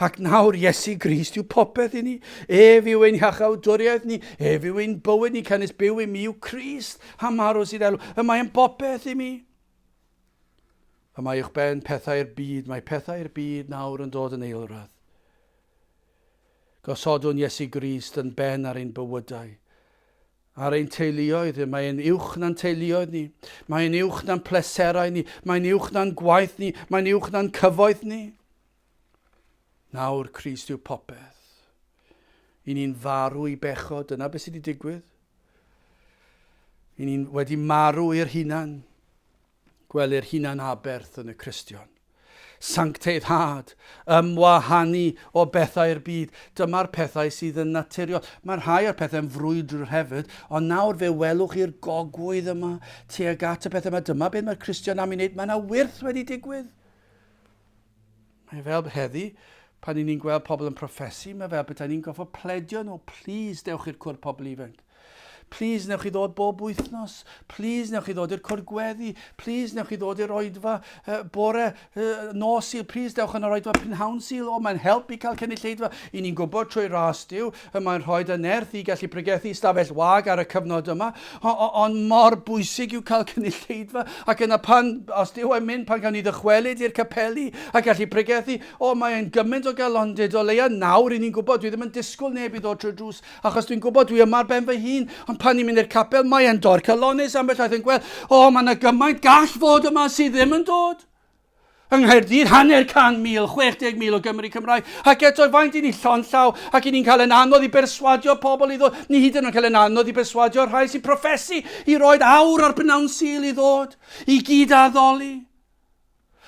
Ac nawr Iesu Grist yw popeth i ni. Ef yw ein hiachawdwriaeth ni. Ef yw ein bywyd ni. Canys byw i mi yw Crist. A marw sydd elw. Y mae yn bopeth i mi. Y mae uwchben pethau'r byd. Mae pethau'r byd nawr yn dod yn eilradd. Gosodwn Iesu Grist yn ben ar ein bywydau, ar ein teuluoedd. Mae e'n uwch na'n teuluoedd ni. Mae e'n uwch na'n pleserau ni. Mae'n uwch na'n gwaith ni. Mae'n uwch na'n cyfoeth ni. Nawr Crist yw popeth. I ni'n farw i bechod, dyna beth sydd wedi digwydd. I ni'n wedi marw i'r hunan. Gwelir hunan aberth yn y Cristion. Sancteiddhad, ymwahanu o bethau'r byd. Dyma'r pethau sydd yn naturiol. Mae rhai o'r pethau'n frwydr hefyd, ond nawr fe welwch chi'r gogwydd yma tuag at y pethau yma. Dyma beth mae'r Cristion am ei wneud. Mae yna wyrth wedi digwydd. Mae fel heddi, pan i ni'n gweld pobl yn proffesu, mae fel petai ni'n gorfod pledio nhw, please dewch i'r cwrdd pobl ifanc. Please newch chi ddod bob wythnos. Please newch chi ddod i'r cwrdd gweddi. Please newch chi ddod i'r oedfa uh, bore uh, nos Sul. Please dewch yn yr oedfa prynhawn Sul. O, mae'n help i cael cynulleidfa. I ni'n gwybod trwy ras Duw, y mae'n rhoi dy nerth i gallu pregethu stafell wag ar y cyfnod yma. Ond mor bwysig yw cael cynulleidfa. Ac yna pan, os Duw yn mynd, pan gawn ni ddychwelyd i'r capeli a gallu pregethu, o, mae'n gymaint o galondid. O leia nawr i ni'n gwybod, dwi ddim yn disgwyl neb i ddod trwy'r drws, achos dwi'n gwybod dwi yma ar ben fy hun. Ond pan ni'n mynd i'r capel, mae'n dorcalonnus ambell waith yn gweld, o, mae yna gymaint gall fod yma sydd ddim yn dod. Yng Nghaerdydd, 500,000, 60,000 o Gymry Cymraeg, ac eto faint i ni llond llaw, ac i ni'n cael yn anodd i berswadio pobl i ddod, ni hyd yn oed cael yn anodd i berswadio rhai sy'n proffesu i roed awr ar brynawn Sul i ddod, i gyd-addoli.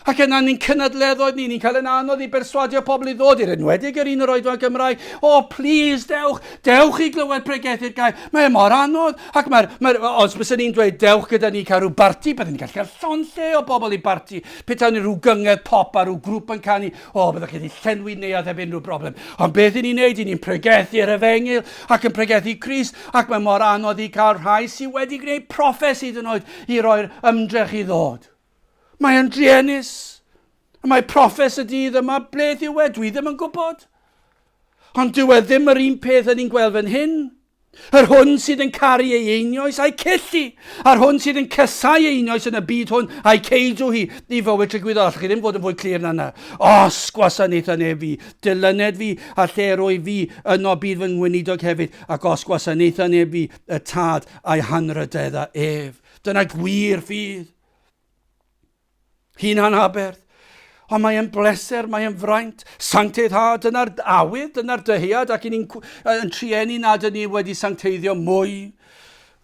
Ac yna ni'n cynadleddoedd ni, ni'n cael yn anodd i berswadio pobl i ddod i'r enwedig yr un yr oedfa Gymraeg. O, oh, please, dewch, dewch i glywed pregethu'r gair. Mae e mor anodd. Ac mae'r, mae, os byswn ni'n dweud dewch gyda ni cael rhyw barti, byddwn ni'n gallu cael llond lle o bobl i barti. Petawn ni rhyw gyngedd pop a rhyw grŵp yn canu, o, oh, byddwch chi wedi llenwi neuadd heb unrhyw broblem. Ond beth i ni'n neud, i ni'n pregethu'r efengyl ac yn pregethu Crist, ac mae mor anodd i cael rhai sydd wedi gwneud proffes hyd yn oed i roi'r ymdrech i ddod. Mae e'n druenus. Mae proffes y dydd yma, beth yw e? Dwi ddim yn gwybod. Ond dyw e ddim yr un peth yn ni'n gweld fan hyn. Yr hwn sydd yn caru ei einioes a'i cellu, a'r hwn sydd yn cysau ei einioes yn y byd hwn a'i ceidw hi i fywyd tragwyddol. Allwch chi ddim fod yn fwy clir na na. Os gwasanaetha neb fi, dilyned fi, a lle rwy fi, yno bydd fy ngweinidog hefyd, ac os gwasanaetha neb fi, y tad a'i hanrhydedda ef. Dyna gwir ffydd. Hunan aberth. Ond mae e'n bleser, mae e'n fraint. Sancteiddhad, dyna'r awydd, dyna'r dyhead, ac i ni'n yn trueni nad ydyn ni wedi sancteiddio mwy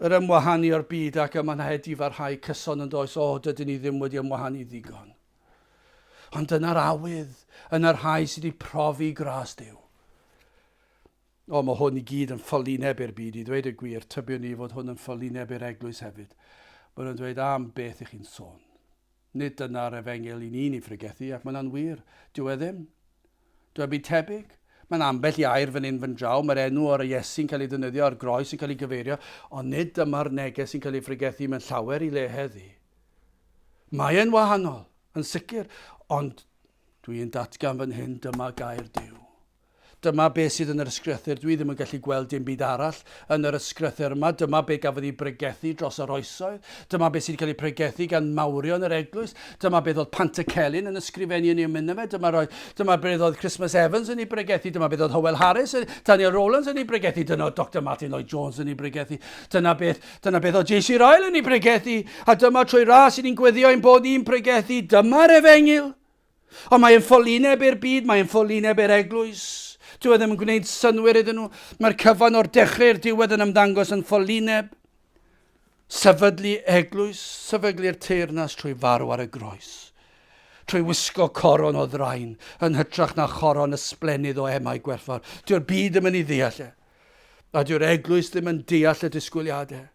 yr ymwahanu o'r byd ac yma na edifarhau cyson yn does, o, dydyn ni ddim wedi ymwahanu ddigon. Ond dyna'r awydd yn yr rhai sydd wedi profi gras Duw. O, mae hwn i gyd yn ffolineb i'r byd, i ddweud y gwir, tybiwn ni fod hwn yn ffolineb i'r eglwys hefyd. Maen nhw'n dweud, am beth i chi'n sôn? Nid dyna'r efengyl i ni'n ei phregethu, ac mae'n wir. Dyw e ddim. Dyw e'n byd tebyg. Mae'n ambell i air fan hyn fan draw, mae'r enw o'r Iesu'n cael ei ddefnyddio a'r groes yn cael ei gyfeirio, ond nid dyma'r neges sy'n cael ei phregethu mewn llawer i le heddi. Mae e'n wahanol, yn sicr, ond dwi'n datgan fan hyn, dyma gair Duw. Dyma be sydd yn yr ysgrythur, dwi ddim yn gallu gweld dim byd arall yn yr ysgrythur yma, dyma be gafodd ei bregethu dros yr oesoedd, dyma be sydd wedi cael ei pregethu gan mawrion yr eglwys, dyma beth oedd Pantycelyn yn ysgrifennu yn ei emynau fe, dyma, roi, dyma beth oedd Christmas Evans yn ei bregethu, dyma beth oedd Howell Harris, Daniel Rowlands yn ei bregethu, dyna oedd Dr Martin Lloyd Jones yn ei bregethu, dyna beth, dyna beth oedd J.C. Ryle yn ei bregethu, a dyma trwy ras i ni'n gweddio ein bod ni'n pregethu, dyma'r efengyl. Ond mae e'n ffolineb i'r byd, mae e'n ffolineb i'r eglwys. Dyw e ddim yn gwneud synnwyr iddyn nhw. Mae'r cyfan o'r dechrau i'r diwedd yn ymddangos yn ffolineb. Sefydlu eglwys, sefydlu'r teyrnas trwy farw ar y groes. Trwy wisgo coron o ddrain yn hytrach na choron ysblennydd o emau gwerthfawr. Dyw'r byd ddim yn ei ddeall e. A dyw'r eglwys ddim yn deall y disgwyliadau.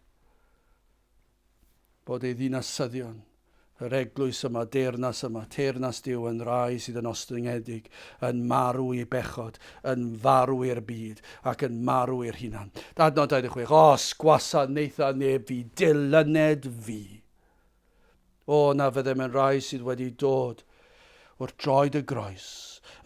Bod ei ddinasyddion, yr eglwys yma, deyrnas yma, teyrnas Duw yn rai sydd yn ostyngedig, yn marw i bechod, yn farw i'r byd, ac yn marw i'r hunan. Adnod 26, Os gwasanaetha neb fi, dilyned fi. O, na fyddem yn rai sydd wedi dod wrth droed y groes,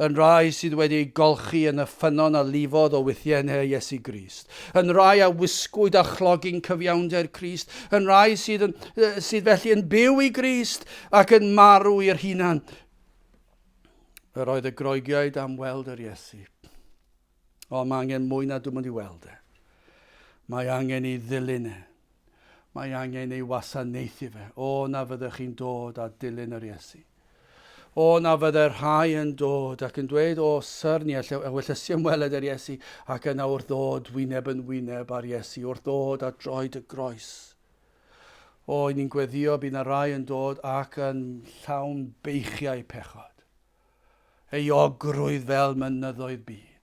yn rai sydd wedi eu golchi yn y ffynnon a lifodd o wythiennau Iesu Grist, yn rai a wisgwyd â chlogyn cyfiawnder Crist, yn rai sydd, yn, sydd felly yn byw i Grist ac yn marw i'r hunan. Yr oedd y Groegiaid am weld yr Iesu. O, mae angen mwy na dim ond i weld e. Mae angen i ddilyn e. Mae angen ei wasanaethu fe. O, na fyddech chi'n dod a dilyn yr Iesu. O, na fydde rhai yn dod ac yn dweud, o, syr, ni all ewyllysu ymweled yr Iesu, ac yna wrth ddod wyneb yn wyneb â'r Iesu, wrth ddod at droed y groes. O, i ni'n gweddio bydd na rai yn dod ac yn llawn beichiau pechod. Euogrwydd fel mynyddoedd byd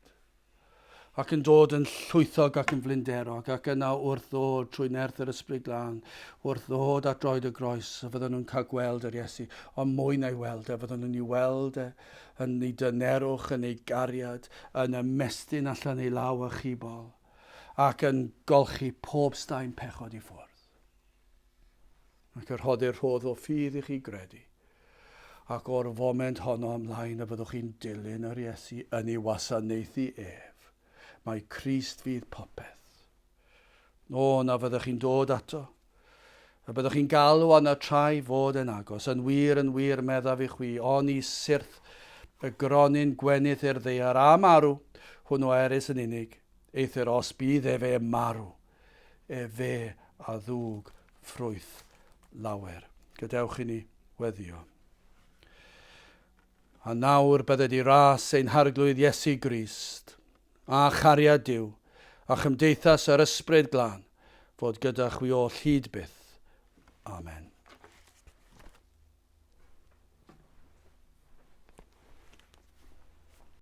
ac yn dod yn llwythog ac yn flinderog, ac yna wrth ddod trwy nerth yr Ysbryd Glân, wrth ddod at droed y groes, y fydden nhw'n cael gweld yr Iesu, ond mwy na'i weld e, fydden nhw'n ei weld e yn ei dynerwch, yn ei gariad, yn ymestyn allan ei law achubol, ac yn golchi pob staen pechod i ffwrdd. Ac y rhoddir rhodd o ffydd i chi gredu. Ac o'r foment honno ymlaen y byddwch chi'n dilyn yr Iesu yn ei wasanaethu ef. Mae Crist fydd popeth. O, na fyddwch chi'n dod ato. Y byddwch chi'n galw arno tra'i fod yn agos. Yn wir, yn wir, meddaf i chwi, oni syrth y gronyn gwenith i'r ddaear a marw, hwnnw a erys yn unig, eithr os bydd efe yn marw, efe a ddwg ffrwyth lawer. Gadewch i ni weddio. A nawr bydded i ras ein Harglwydd Iesu Grist, a chariad Duw, a chymdeithas yr Ysbryd Glân, fod gyda chwi oll hyd byth. Amen.